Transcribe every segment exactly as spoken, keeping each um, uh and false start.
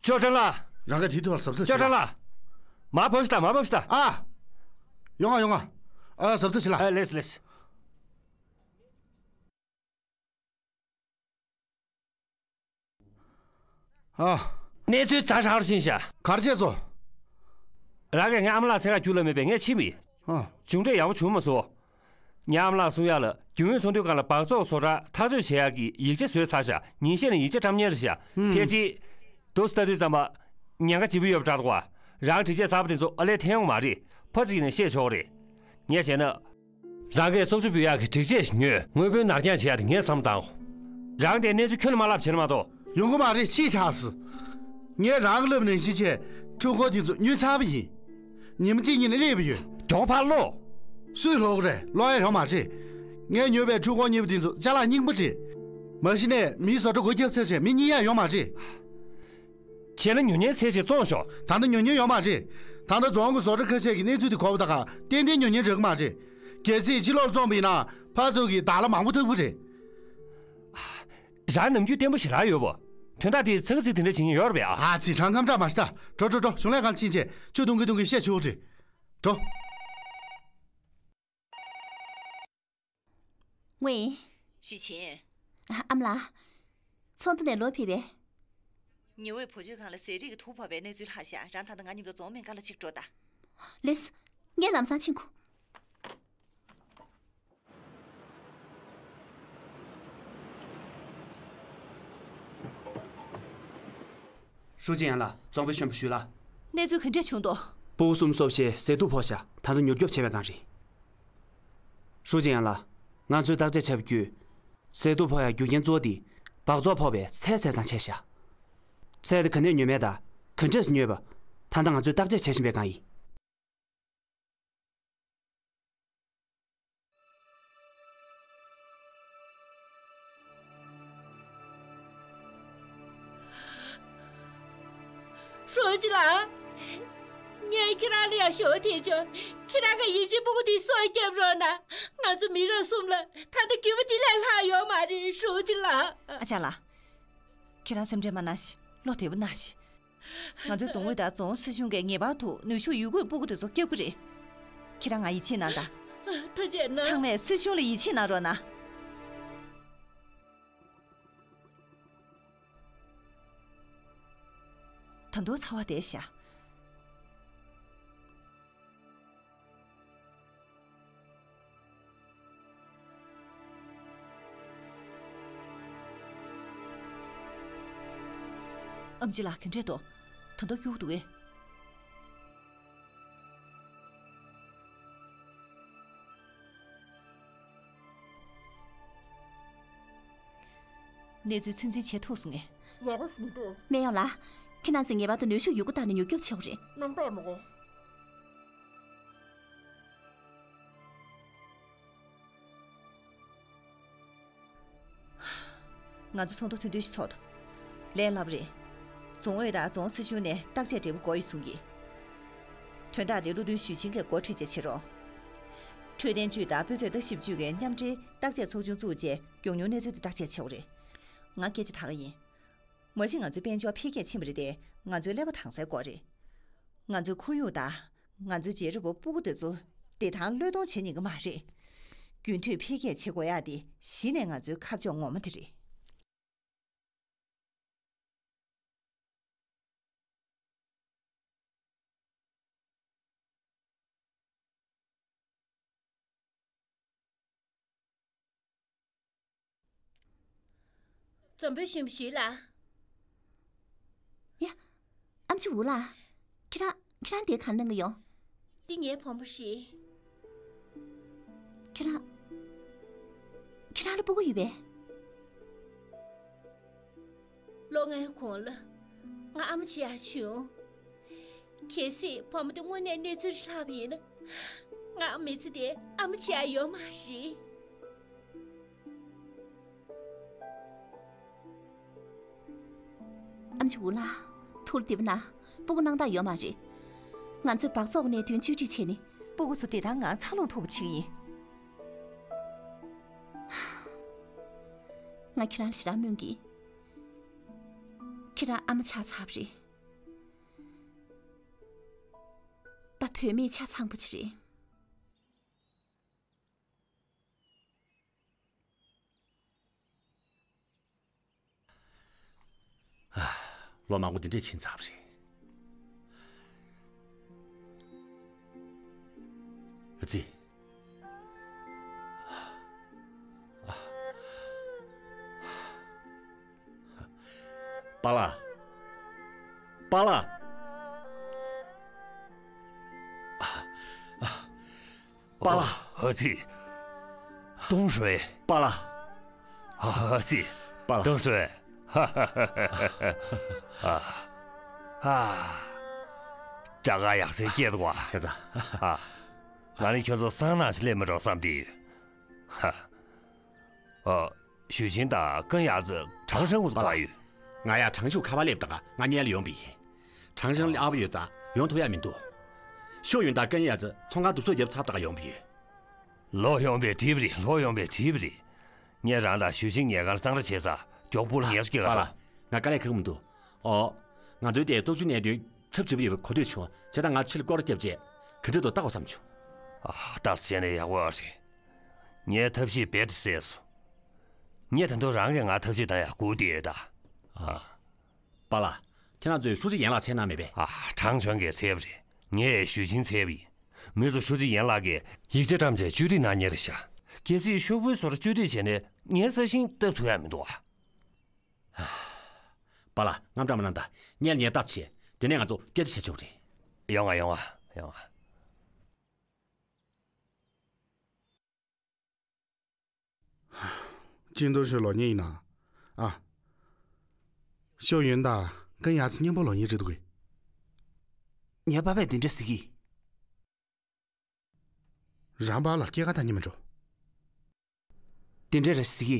ཅོ་ཀྲང་ལགས། རང་ག་དེའི་ཐོག་ལ་གཟབ་གཟབ་ཅོ་བྱེད་ཀྲང་ལ། ལགས། མར་བབས་ཤིག་དང་མར་བབས་ཤིག་དང་། ཨ། ཡོང་ང་ཡོང་ང་། ཨ་གཟབ་གཟབ་བྱེད་ལ། ཨ་ལེས་ལེས། ཨ། གནས་ཚུལ་ཛ་དྲག་རུ་ཕྱིན་ཤག་ག་རེ་བྱས་སོང་། རང་གིས་ངའི་ཨ་མ་ལགས་སེམས་ཁ་རྒྱུགས་ལབ་མེད་པས་ངས་ཕྱིན་པ་ཡིན། ཨ། མཇུག་འབྲས་ཡག་པོ་བྱུང་མ་སོང་། ངའི་ཨ་མ་ལགས་གསུང་ཡག་ལ་རྒྱུན་ཨུད་ཚོགས་འདུའི་སྒང་ལ་སྦགས་བཙོག་བཟོ་གྲྭ་ཐག་གཅོད་བྱེད་ཡག་གི་ཡིག་ཆ་བཟོས་ཚར་ཤག་ཉིན་ཤས་ནས་ཡིག་ཆ་བཀྲམ་གཉེར་རེད་ཤག་ཕལ་ཆེར། འདུག་སེ་ལྟ་དུས་ཙམ་པ། ཉེན་ཁ་ལྗིད་པོ་ཡོད་པ་འདྲ་འདུག་བ། རང་སྒྲིག་ཆས་གསར་པ་དེ་ཚོ་ཨ་ལས་འཐེན་ཡོང་མ་རེད། ཕར་ཚུར་ཡིན་ནས་བཤད་ཆོག་གི་རེད། ངས་བྱས་ན། རང་གིས་བཙོག་ཆུ་འབུད་ཡག་གི་སྒྲིག་ཆས་ཤིག་ཉོས། དངུལ་བུན་ནར་འགྱངས་བྱེད་ཡག་དེ་ངས་བསམ་བཏང་། རང་དེ་གནས་ཚུལ་ཁྱོན་ནས་མ་ལབ་བྱས་ན་མ་གཏོགས། ཡོང་གི་མ་རེད། ཕྱིས་དྲགས་སོང་། ངས་རང་གི་ལབ་ནང་བཞིན་བྱས། འཕྲུལ་འཁོར་དེ་ཚོ་ཉོས་ཚར་བ་ཡིན། ཉི་མ་གཅིག་གཉིས་ནས་སླེབས་པ་ཡོད། གྱོང་ཕར་སློག་སུས་སློག་གི་རེད། སློག་ཡག་ཡོད་མ་རེད། ངས་ཉོས་པའི་འཕྲུལ་འཁོར་གཉིས་པོ་དེ་ཚོ་ཅ་ལག་རྙིང་པ་རེད། མ་གཞི་ནས་མིའི་བཟོ་གྲྭ་སྒོ་བརྒྱབ་ཚར་བྱས་མི་རྙེད་ཡག་ཡོད་མ་རེད། བྱས་ན་ཉོ་མཁན་ཟེར་ཞིག་བཙོང་ཤོག་ད་ལྟ་ཉོ་མཁན་ཡོད་མ་རེད། ད་ལྟ་རྫོང་གི་བཟོ་གྲྭ་ཁ་ཤས་ཀྱི་གནས་ཚུལ་དེ་གོ་བ་ད་ག་ཏན་ཏན་ཉོ་མཁན་རག་གི་མ་རེད། གལ་སྲིད་ཕྱི་ལོགས་ལ་བཙོངས་པ་ཡིན་ན་ཕར་ཚུར་གྱི་བདག་ལ་མང་པོ་ཐོབ་ཀྱི་རེད། རང་ནམ་རྒྱུན་བརྟན་པོ་ཞེ་དྲག་ཡོད་པ། དོན་དག་དེ་ཚ་གི་ཚིག་དེ་འདྲ་བྱེད་མཁན་ཡོད་རེད་པས་ཨ། ཨ་ཙི། གྲང་འགམ་སྐྲག་མ་ཤི་ད། འགྲོ་འགྲོ་འགྲོ། གཞུང་ལས་ཁང་ཕྱིན་བྱས་ཆུ་འཐུང་གིན་འཐུང་གིན་བཤད་ཆོག་རེད། འགྲོ། ཝེ། ཞུས་ཆིན། ཨ་མ་ལགས། ཚོགས་འདུ་ནས་ལོག་ཕེབས་པས། ཉི་འོད་བུ་བཅོལ་ཁང་ལ་ཟས་རིགས་ཀྱི་དུག་ཕོག་པའི་གནས་ཚུལ་ལྷག་ཤག་རང་ད་ལྟ་ང་མཉམ་དུ་རྫོང་སྨན་ཁང་ལ་གཅིག་འགྲོ་དང་། ལེས། ངས་ལམ་སང་ཕྱིན་གོ། ཧྲུའུ་ཅི་ཡང་ལགས། རྫོང་དཔོན་གཞོན་པ་ཞུས་ལགས། གནས་ཚུལ་ག་འདྲས་བྱུང་འདུག་སྤུ་གུ་གསུམ་སོགས་ཆེད་ཟས་དུག་ཕོག་ཤག་ད་ལྟ་མྱུར་སྐྱོབ་བྱེད་པའི་སྒང་རེད། ཧྲུའུ་ཅི་ཡང་ལགས། ང་ཚོས་བརྟག་དཔྱད་བྱས་པ་བརྒྱུད། ཟས་དུག་ཕོག་ཡག་རྒྱུ་རྐྱེན་གཙོ་བོ་དེ་སྦགས་བཙོག་ཕོག་པའི་ཚལ་བཙལ་ཙང་བྱས་ཤག་ཚལ་དེ་ག་ནས་ཉོས་མེད་དང་ག་འདྲས་སུ་ཉོས་པ། ད་ལྟ་ང་ཚོས་བརྟག་དཔྱད་བྱེད་བཞིན་པའི་སྒང་ཡིན། ཧྲུའུ་ཅི་ལགས། ངས་ཁྱེད་རང་ལ་ཡང་ཞུ་བ་དེ་བྱོས། ཁྱེད་རང་གི་ཡིན་གཅིག་སྤུ་གུ་དེ་སྲོག་སྐྱོབ་རོགས་གནང་། ང་ཚོ་མི་རབས་གསུམ་ལ་ད་ལྟ་འགྱུར་བ་འདི་ལས་ལྷག་ཡོད་མ་རེད། ཧྲུའུ་ཅི་ལགས། ཨ་ཅག་ལགས། ཁྱེད་རང་སེམས་ཁྲལ་མ་གནང་ཞིག་བློ་བདེ་པོ་གནང་ཞིག་ང་ཚོའི་རྫོང་ཨུད་དང་རྫོང་སྲིད་གཞུང་གིས་ངེས་པར་དུ་ནུས་ཤུགས་ཡོད་རྒུས་སྤུ་གུ་དེ་ཚོ་སྐྱོབ་ཀྱི་རེད། ཁྱེད་རང་ང་ཡིད་ཆེས་གནང་དང་། ཐུགས་རྗེ་གནང་། ཚང་མས་སྲིད་གཞུང་ལ་ཡིད་ཆེས་གནང་རོགས་གནང་། ད་དུང་ཚ་བ་བསྡད་ཤག་ཨམ་ཆི་ལགས་ག་འདྲས་འདུག་ད་དུང་སྐྱོ་པོ་འདུག་གས། གནས་ཚུལ་ཚོད་འཛིན་བྱེད་ཐུབ་སོང་ངས། ཡག་པོ་མི་འདུག་སྨན་གཡོག་ལགས། ཁྱེད་རང་ཚོས་ངེས་པར་དུ་ནུས་ཤུགས་ཡོད་རྒུ་བཏང་ནས་མྱུར་སྐྱོབ་བྱེད་དགོས་རེད། གནང་པས་མ་གོ། ང་ཚོ་ཚོགས་འདུ་ཐུང་ཐུང་ཞིག་ཚོགས་འདུག་ལས་སླ་པོ་རེད། རྫོང་ཨུད་དང་རྫོང་སྲིད་གཞུང་ནས་བརྟག་དཔྱད་འབྲས་བུ་དགོས་ཡོད་གསུང་གི། དོན་དག་དེ་བློ་མཐུན་ཞུས་ཆིན་གྱིས་འགོ་ཁྲིད་བྱས་བྱེད་རོགས། འཕྲོད་བསྟེན་ཅུས་དང་སྤུས་ཚད་ལྟ་ཞིབ་ཅུས་ཀྱིས་མཉམ་འབྲེལ་བརྟག་དཔྱད་ཚོགས་ཆུང་བཙུགས་རྗེས་མགྱོགས་མྱུར་གནས་ཚུལ་དེ་བརྟག་དཔྱད་བྱེད་དགོས་རེད། ང་སྐད་ཆ་དག་གི་ཡིན། མ་གཞི་ང་ཚོའི་དཔལ་འབྱོར་འཕེལ་རྒྱས་ཕྱིན་པ་རེད་དེ། ང་ཚོའི་ཀླད་པ་དྭངས་གསལ་དགོས་རེད། ང་ཚོའི་ཁོར་ཡུག་དང་། ང་ཚོའི་རྗེས་འགྲོ་བ་སྤུ་གུ་དེ་ཚོ་བདེ་ཐང་བློས་གཏོང་བྱེད་ཉན་གི་མ་རེད། རྒྱུན་མཐུད་འཕེལ་རྒྱས་བྱེད་དགོས་ཡག་དེ་གཞི་ནས་ང་ཚོའི་ཁ་ཕྱོགས་ངོ་མ་དེ་རེད། འཛམ་བུའི་ཤིང་བུ་ཞིག་ལ། ཡ། ཨམ་ཆི་ཝུ་ལགས། ཁྱེད་རང་ཁྱེད་རང་དེ་གང་གནང་གི་ཡོང་། འདི་ངའི་བུ་མོ་རེད། ཁྱེད་རང་ཁྱེད་རང་ལ་སྤུ་གུ་ཡོད་པས། ལོ་ལྔའི་གོང་ལ་ང་ཨ་མ་བྱེད་ཡག་བྱུང་། གལ་སྲིད་བུ་མོ་དེ་དངོས་གནས་གནས་ཚུལ་ལྷག་པ་ཡིན་ན། ང་མི་ཚེ་འདིར་ཨ་མ་བྱེད་ཡག་ཡོད་མ་རེད། ཨམ་ཆི་ཝུ་ལགས། ཐུགས་བདེ་པོ་གནང་། སྤུ་གུ་གནང་སྟངས་ཡོད་མ་རེད། ང་ཚོས་སྦགས་བཙོག་གནད་དོན་བཅོས་སྒྲིག་བྱས་ནས། སྤུ་གུ་ཚོ་བདེ་ཐང་ངང་འཚར་ལོངས་ཐུབ་པ་བྱེད་ཀྱི་ཡིན། ང་ཁྱེད་རང་ལ་ཞེ་དྲག་སྨོན་གྱི། ཁྱེད་རང་ཨ་མ་ཆགས་ཚར་བ་རེད། བུད་མེད་ཆ་ཚང་པོ་ཅིག་རེད། ལོ་མང་པོ་འདི་འདྲས་ཕྱིན་ཚར་བ་རེད། ཨ་ཙི། པཱ་ལགས། པཱ་ལགས། པཱ་ལགས། ཨ་ཙི། ཏུང་ཧྲུའེ། པཱ་ལགས། ཨ་ཙི། པཱ་ལགས། ཏུང་ཧྲུའེ། ཧ་ཧ་ཧ་ཧ། ཨ། དགྲ་དགའ་ཡག་སེ་སྐྱེས་འདུག་བ། བྱས་ཙང་། ཨ། ང་ནི་ཁྱོད་ཚོ་སང་ནང་ཞིག་སླེབས་མི་འགྲོ་བསམ་གྱི་ཡོད། ཧ། ཨ། ཞུས་ཅིན་དང་ཀུན་ཡ་ཙི་ཁྲང་ཧྲན་གུ་ཚོ་ག་ཡོད། ང་ཡ་ཁྲང་ཞུ་ཁ་པར་སླེབས་དང་ང་གཉིས་ལ་ཡོང་པ་ཡིན། ཁྲང་ཧྲན་ལ་ཨ་ཕ་ཡོད་ཙང་ཡོང་ཐུབ་ཡ་མི་འདུག་ཤོ་ཡུན་དང་ཀུན་ཡ་ཙི་ཚོང་ཁང་བསྡུ་གསོག་བརྒྱབ་ཚར་དང་ཡོང་པ་ཡོད། ལོག་ཡོང་པའི་དྲིས་པ་རེད། ལོག་ཡོང་པའི་དྲིས་པ་རེད། ངས་རང་དང་ཞུས་ཅིན་ཉལ་ཁང་གཙང་སྦྲ་བྱས་ཙང་མགྱོགས་པོ་ལ་ངལ་གསོ་སྐྱེལ་ག་པཱ་ལགས། ང་དཀའ་ལས་ཁག་གི་མི་འདུག་ཨོ། ང་ཚོའི་དེ་བཙོག་ཆུ་གནས་དུས་ཚབ་བྱེད་པ་ཡོད་པའི་གོ་ཐོས་བྱུང་། བྱས་ཙང་ང་ཕྱི་ལ་སྐོར་ར་བརྒྱབ་རྗེས་ག་འདྲ་འདུག་ལྟ་དགོས་བསམ་བྱུང་། ཨ། ལྟ་ཙམ་བྱས་ན་ཡག་པོ་རེད། ངའི་ཐབས་ཤེས་རྦད་དེ་གསལ་སོང་། ངས་ད་དུང་རང་གིས་ང་ཐབས་ཤེས་གཏོང་ཡག་སྒུག་བསྡད་ཡོད་ད། ཨ། པཱ་ལགས། ཁྱེད་རང་ཚོས་ཧྲུའུ་ཅི་ཡན་ལགས་འཚོལ་གནང་མེད་པས། ཨ། ཁྲང་ཆོན་གྱིས་འཚོལ་བ་རེད། ངས་ཞུས་ཅིན་འཚོལ་བ་ཡིན། མི་ཚོ་ཧྲུའུ་ཅི་ཡན་ལགས་ཀྱིས་ཡིག་ཆ་བཀྲམ་བྱས་བཅོས་སྒྲིག་གནང་མཁན་རེད་ཤག་གལ་སྲིད་ཤོག་བུའི་བཟོ་གྲྭ་བཅོས་སྒྲིག་བྱས་ནས་ངའི་ས་ཞིང་བཏབ་ཐུབ་ཡག་མི་འདུག་ཨ། པཱ་ལགས། དངངས་སྐྲག་མ་གནང་དང་། ངས་ངས་བརྟག་བྱས། དེ་ནས་ང་ཚོ་སྐད་ཆ་བྱ་ཆོག་རེད། ཡོང་ང་ཡོང་ང་ཡོང་ང་། ཅིན་ཏུང་ཧྲུའེ་ལོག་མཁན་ཡིན་ན། ཨ། ཤོ་ཡུན་དང་ཀུན་ཡ་ཙི་མཉམ་པོ་ལོག་མཁན་རེད་འདུག་གས། ངའི་པ་ཕས་དེ་འདྲ་ཟེར་གི། རང་པཱ་ལགས་སྐྱེས་སྐར་ད་ཉི་མ་འགྲོ། དེ་འདྲ་རེད་ཟེར་གི།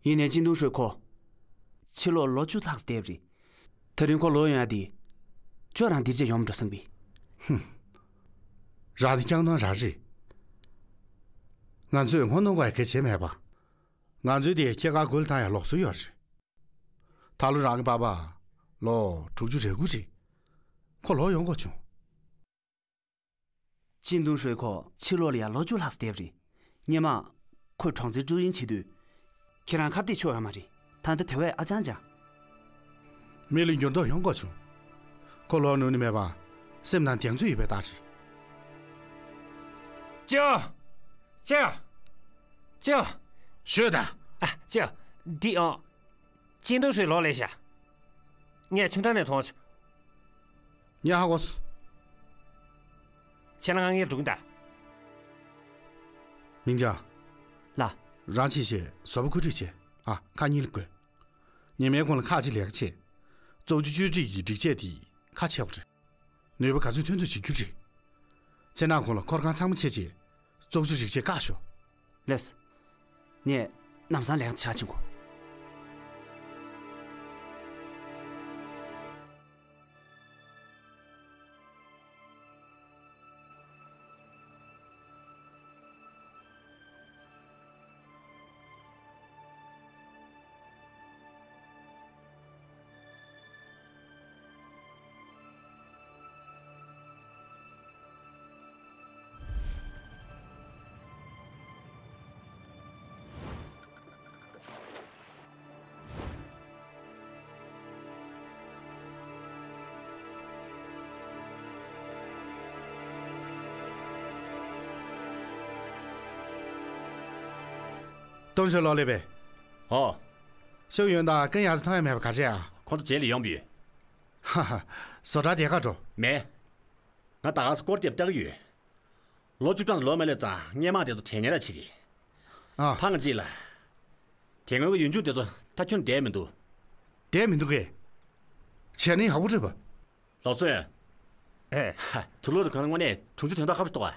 ཡིན་ནའི་ཅིན་ཏུང་ཧྲུའེ་ཁོ། ཕྱི་ལོགས་ལོ་བཅུ་ལྷག་བསྡད་པ་རེད། དེ་རིང་ཁོ་ལོག་ཡོང་ཡ་དེ། ཁྱོད་རང་འདིར་ཅིག་ཡོང་མི་འགྲོ་བསམ་གི། ཧུམ། རང་དེ་སྐྱག་ནོར་རང་རེད། ང་ཚོས་ངོ་གནོང་དགོས་ཡ་གལ་ཆེ་མེད་པ། ང་ཚོའི་དེ་སྐྱེས་སྐར་འགུལ་བཏང་ཡ་ལོགས་སུ་ཡོད་རེད། ད་ལོ་རང་གི་པ་ཕ། ལོ་དྲུག་ཅུ་རེ་དགུ་རེད། ཁོ་ལོག་ཡོང་དགོས་བྱུང་། ཅིན་ཏུང་ཧྲུའེ་ཁོ་ཕྱི་ལོགས་ལ་ཡ་ལོ་བཅུ་ལྷག་བསྡད་པ་རེད། སྔོན་མ། ཁོས་གྲོང་ཚོའི་ཀྲུའུ་རིན་བྱེད་དུས། ཁྱེད་རང་ཁ་གཏད་ཆོག་ཡོད་མ་རེད། ད་ལྟ་དེ་བས་ཨ་ཅང་ཅང་། མི་ལ་འགྱུར་ལྡོག་ཡོང་དགོས་བྱུང་། ཁོ་ལོག་ནུས་ནི་མེད་པ། སེམས་ནང་གདེང་ཚོད་ཡོད་པའི་རྟགས་རེད། ཅོ། ཅོ། ཅོ། ཤོད་དང་། ཨ། ཅོ། འདི་ཨང་། ཅིན་ཏུང་ཧྲུའེ་ལོག་སླེབས་ཤག་ངས་ཆུང་ཀྲང་ནས་མཐོང་བྱུང་། ངས་ཧ་གོ་སོང་། ཁྱེད་རང་ང་ངའི་སྒྲུང་དང་། མིང་ཅང་། ལགས། རང་ཕྱིན་ཆད་བཟོ་པ་བཀོད་སྒྲིག་བྱེད། ཨ། ཁག་གཉིས་ལ་བགོས། ཉི་མའི་གུང་ལ་ཁག་གཅིག་ལེགས་བྱེད། བཙོག་ཆུ་བཅོས་སྒྲིག་གི་སྒྲིག་ཆས་དེ་ཁག་ཆེ་བ་རེད། ནུས་པ་ག་ཚོད་ཐོན་ཐུབ་བྱེད་རྒྱུ་རེད། ཚེ་ནག་གུང་ལ་འཁོར་ཁང་ཚང་མ་ཕྱེ་རྗེས། བཙོག་ཆུ་རིགས་ཆད་བཀག་ཤོག་ལགས་སོ། ངས་ལམ་སང་ལེགས་ཆ་ཕྱིན་གོ། ཏུང་ཧྲུའེ་ལོག་སླེབས་པས། ཨོ། ཤོ་ཡུན་དང་ཀུན་ཡ་ཙི་མཐོང་ཡ་མེད་པ་ག་རེ་ཨ། ཁོང་ཚོ་རྗེས་ལ་ཡོང་པ་ཡོད། ཧ་ཧ། བཟོ་གྲྭ་དེ་ག་འགྲོ། མེད། ང་ད་ག་སེ་སྐོར་རྒྱབ་ལྟ་གི་ཡོད། ལོ་བཅུ་གྲངས་ལོག་མ་སླེབས་ཙང་སྔས་མ་དེ་ཚོ་དྲན་ཉེ་ར་བྱེད་ཀྱི། ཨ། ཕ་ང་གཅིག་ལ། དེ་སྔོན་གྱི་ཡུལ་ལྗོངས་དེ་ཚོ་ད་ཁྱོན་བསྡད་མི་འདུག་བསྡད་མི་འདུག་གས། བྱས་ན་ཡག་པོ་རེད་པ། ལགས་སོ། ཨེ། ཧ། དུག་ལོག་རེ་གོན་ན་དངོས་གནས་དྲུང་ཆུ་དོན་དག་ཁ་པོ་ཞིག་འདུག་ཨ།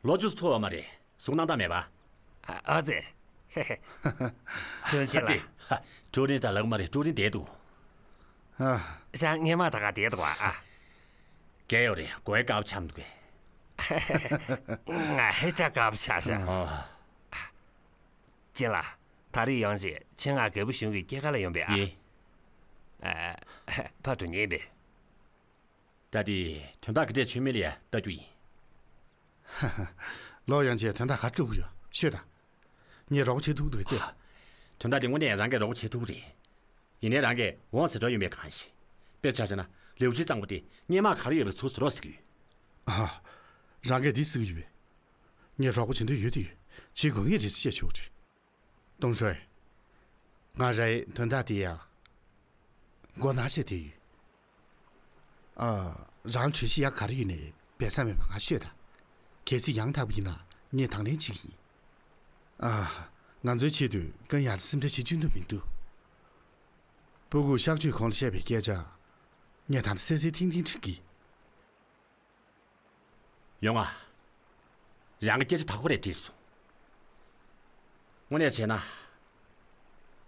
ལོ་བཅུ་ཙམ་ཐུབ་པ་མ་རེད། གཟུགས་སྣང་དག་མེད་པ། ཨ་ཙི། ཧེ་ཧེ། ཀྲུའུ་རིན་ལགས། ཧ། ཀྲུའུ་རིན་ད་ལབ་མ་རེད། ཀྲུའུ་རིན་བསྡད་འདུག་ཨ། ཞང་སྔས་མ་ད་ག་བསྡད་འདུག་ཨ། བསྡད་ཡོད་རེད། དགོས་དཀའ་བ་ཆགས་འདུག་གས། ང་ཧེ་ཅང་དཀའ་བ་ཆགས་ཤག་ཨོ། ཅིན་ལགས། ད་རེས་ཡོང་རྗེས་ཆེད་མངགས་རྒད་པོ་གཞུང་གི་སྐྱེས་སྐར་ལ་ཡོང་པས་ཨ། ཡིན། ཨ། ཕར་འགྲོ་མཁན་ཡིན་པས། ད་དེ་དོན་དག་ག་འདྲས་བྱུང་མིན་ལ་ཡ་ལྟ་རྒྱུ་ཡིན། ལོ་ཡང་ཆེ་དོན་དག་ག་དཀྲུག་གི་ཡོད་ཤོད་དང་། ངས་རོགས་པ་བྱེད་ཐུབ་འདུག་སྟེ། དོན་དག་དེ་དངོས་གནས་རང་གིས་རོགས་པ་བྱེད་ཐུབ་ཀྱི་རེད། ཡིན་ནའི་རང་གིས་འོང་ཟེར་འགྲོ་ཡོང་བའི་གང་ཞིག་དཔེར་ཆ་བཞག་ན་ལེའུ་བཞི་གཙང་པོ་དེ་སྔས་མ་ག་རེ་ཡོད་པ་ཚུར་བཟོ་རོགས་ཟེར་གྱི་ཡོད། ཨ། རང་གིས་འདི་ཟེར་གྱི་ཡོད་པས། ངས་རོགས་པ་བྱེད་འདོད་ཡོད་དུས་ཡོད། བྱེད་དགོས་ངེས་རེད་ཅེས་བཤད་ཆོག་རེད། ཏུང་ཧྲོས། ང་རའི་དོན་དག་དེ་ཡང་མགོ་ནག་བྱས་བསྡད་ཡོད། ཨ། རང་གྲོས་གཞི་ཡག་ག་རེ་ཡོད་ནའི་སྦས་ས་མེད་པ་ང་ཤོད་དང་། གལ་སྲིད་ཡང་དག་པ་ཡིན་ན་ངས་དང་ལེན་བྱེད་ཀྱི་ཡིན། ཨ། ང་ཚོའི་ཆེད་དུ་ཀན་ཡག་སེམས་ཁྲལ་བྱེད་བཅུག་འདོད་མི་འདུག་སྤུ་གུ་གཤག་བཅོས་གོང་ལ་བཤད་པའི་སྐད་ཆ། ངས་ད་ལྟ་གསལ་གསལ་ཐིང་ཐིང་དྲན་གྱི། ཡོང་ང་། རང་གི་སྐད་ཆ་དག་པོ་རེ་དྲིས་སོང་། དངོས་གནས་བྱས་ན།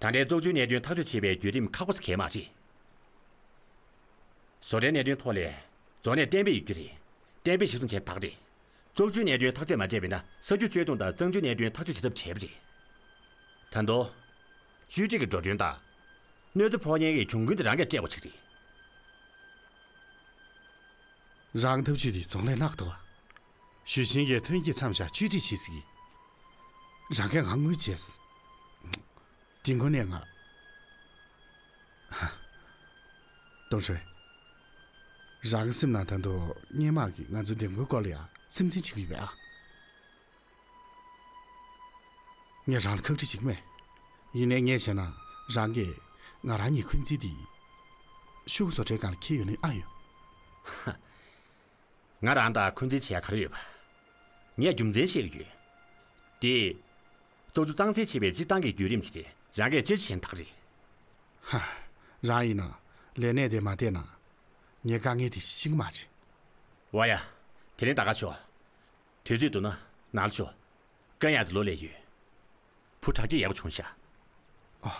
ད་ལྟའི་བཙོག་ཆུའི་གནད་དོན་ཐག་གཅོད་བྱེད་པའི་བརྒྱུད་རིམ་ཁག་པོ་ཞིག་གང་ཡང་མ་རེད། བཟོ་གྲྭའི་གནད་དོན་ཐོག་ལ་རྫོང་ནས་གཏན་འབེབས་ཡོད་རྒྱུ་རེད། གཏན་འབེབས་གཞིར་བཟུང་བྱས་ན་ད་ག་རེད། བཙོག་ཆུའི་གནད་དོན་ཐག་གཅོད་མ་བྱས་པ་ཡིན་ན་ས་རྒྱུ་གཅོད་གཏོང་དང་གཙང་ཆུའི་གནད་དོན་ཐག་གཅོད་བྱེད་ཐབས་བྲལ་བ་རེད། ད་དུང་། བཅོས་སྒྲིག་གི་འགྲོ་གྲོན་དང་། གནོད་འཚེ་ཕོག་མཁན་གྱི་གྱོང་གུན་དེ་རང་གིས་སྤྲད་དགོས་ཆགས་རེད། རང་ཐབས་ཇུས་དེ་རྫོང་ལས་ལྷག་འདུག་བ། ཞུས་ཆེན་གྱིས་ཐོན་སྐྱེད་མཚམས་བཞག་བཅོས་སྒྲིག་བྱེད་ཟེར་གི། རང་གིས་ང་དངུལ་བྱས། དེ་དངོས་གནས་ང་། ཧ། ཏུང་ཧྲོས། རང་གི་སེམས་ནང་ད་དུང་སྔས་མ་གི་ང་ཚོའི་འདེམས་ཁོའི་སྐོར་ལ་ཡང་སེམས་ཚིམ་བྱེད་ཀྱི་ཡོད་པས་ཨ། ངས་རང་ལ་ཁག་དཀྲི་བྱེད་ཀྱི་མེད། ཡིན་ནའི་ངས་བྱས་ན་རང་གིས་ང་རང་གཉིས་འཁོན་འཛིན་དེ་ཤོག་བུ་བཟོ་གྲྭའི་སྒང་ལ་འཁྱེར་ཡོང་ནི་ཨ་ཡོད། ང་རང་དང་འཁོན་འཛིན་བྱེད་ཡ་ག་རེ་ཡོད་པ། ངས་རྒྱུ་མཚན་བཤད་ཀྱི་ཡོད། དེ། བཙོག་ཆུ་གཙང་སེལ་བྱེད་པའི་སྤྱིར་བཏང་གི་བརྒྱུད་རིམ་ཞིག་རེད། རང་གིས་ཅི་བྱེད་ཐག་རེད། ཧ། རང་ཡིན་ན་ལས་གནས་དེ་མ་བསྡད་ན་ངའི་དཀའ་ངལ་དེ་ཤེས་ཀྱི་མ་རེད། ཝ་ཡ། དེ་རིང་ད་ག་ཤོག་དུས་ཚོད་འདུག་ན་ནང་ལ་ཤོག་ཀན་ཡག་དེ་ལོ་ལས་ཡོད། བུ་དྲག་སྐྱེད་ཡག་པོ་བྱུང་ཤག་ཨ།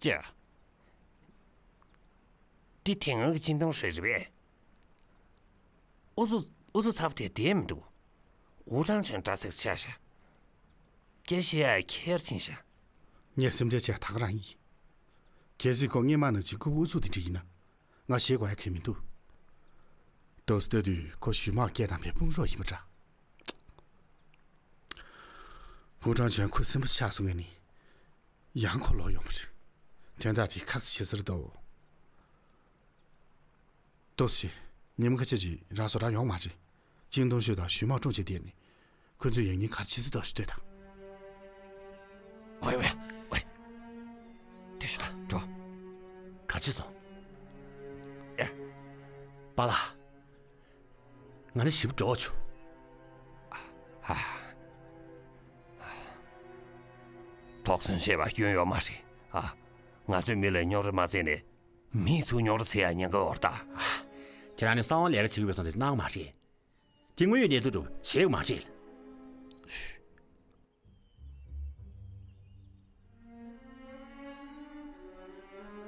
ཅེ། འདི་དེ་སྔོན་གྱི་ཅིན་ཏུང་ཧྲོས་རེད་པས། ཨུ་ཚུགས་ཨུ་ཚུགས་ཚ་པོ་དེ་བསྡད་མི་འདུག་ཝུ་ཀྲང་ཆོན་དྲག་ཚིགས་ཆགས་ཤག་སྐད་བཤད་ཡ་ཁྱེར་ཕྱིན་ཤག་ངས་སེམས་ཁྲལ་བྱས་ད་ག་རང་ཡིན། གལ་སྲིད་ཁོ་སྔས་མ་ནང་བཞིན་ལྐུགས་པ་ཨུ་ཚུགས་དེ་འདྲ་ཡིན་ན། ང་ཞེད་དགོས་ཡ་གང་ཡང་མི་འདུག་ཏོག་ཙམ་ལྟ་དུས་ཁོ་ཞུས་མང་སྐད་དང་བའི་དཔུང་རོགས་ཡིན་པ་འདྲ། ཧུའུ་ཀྲང་ཆོན་ཁོའི་སེམས་པ་ཆགས་སོང་ངས་ནི། ཡང་ཁོ་ལོག་ཡོང་བ་རེད། དོན་དག་དེ་ཁག་ཆེ་ཟེར་དོ། ཏོག་ཙམ། ཉིན་མོ་ཁ་ཤས་ཅིག་རང་བཟོ་གྲྭར་ཡོང་མ་རེད། ཅིན་ཏུང་ཧྲོས་དང་ཞུས་མང་སྲུང་བྱས་བསྡད་ནས། ཁོ་ཚོས་ཡང་སྙིང་ག་རེ་བྱེད་སྲིད་འདུག་ཞུ་ལྟོས་དང་། ཝེ་ཝེ་ཝེ། དེ་ཞུ་དང་འགྲོ། ག་རེ་བྱས་སོང་། ཡ། པཱ་ལགས། ང་ནི་ཞེ་པོ་འདྲོག་བྱུང་། ཧ། དོགས་ཟོན་བྱས་པ་སྐྱོན་ཡོད་མ་རེད་ཨ། ང་ཚོའི་མི་ལ་རྙོག་དྲ་མ་བྱས་ནས། མི་ཚོའི་རྙོག་དྲ་བྱེད་ཡ་ཉེན་ཁ་ཡོད་རེད་ད། ཁྱེད་རང་ནི་གསང་བ་ལས་ཀ་བྱེད་ཀྱི་ཡོད་པའི་བསམ་ཚུལ་གནང་མ་རེད། དེ་དངོས་ཡོད་གནས་ཚུལ་སྒྲུབ་བྱེད་དགོས་མ་རེད།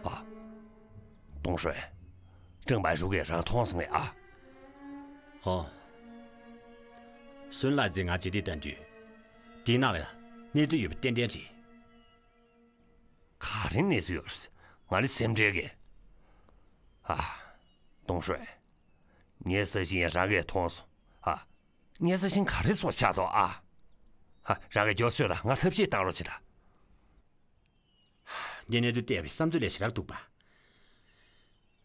ཨ། ཏུང་ཧྲོས། ཀྲང་པའེ་ཧྲུའུ་གིས་རང་མཐོང་སོང་ངས་ཨ། ཨོ། སུན་ལ་ཛི་ང་ཇི་དེ་ལྟ་དུས། དེའི་ནང་ལ་གནས་ཚུལ་ཡོད་པ་ཏན་ཏན་རེད། ག་རེ་གནས་ཚུལ་ཡོད་རེད། ང་ནི་སེམས་ཁྲལ་གྱིས། ཨ། ཏུང་ཧྲོས། ངའི་ས་ཞིང་ཡང་རང་གིས་མཐོང་སོང་། ཨ། ངའི་ས་ཞིང་ག་རེ་སོགས་ཆགས་འདུག་ཨ། ཧ། རང་གིས་མགྱོགས་ཤོས་ལ་ང་ཐབས་ཤེས་བཏང་རོགས་བྱེད་དང་། ངས་གནས་ཚུལ་བལྟས་པའི་བསམ་ཚུལ་ལས་ཞེ་དྲག་འདུག་པ།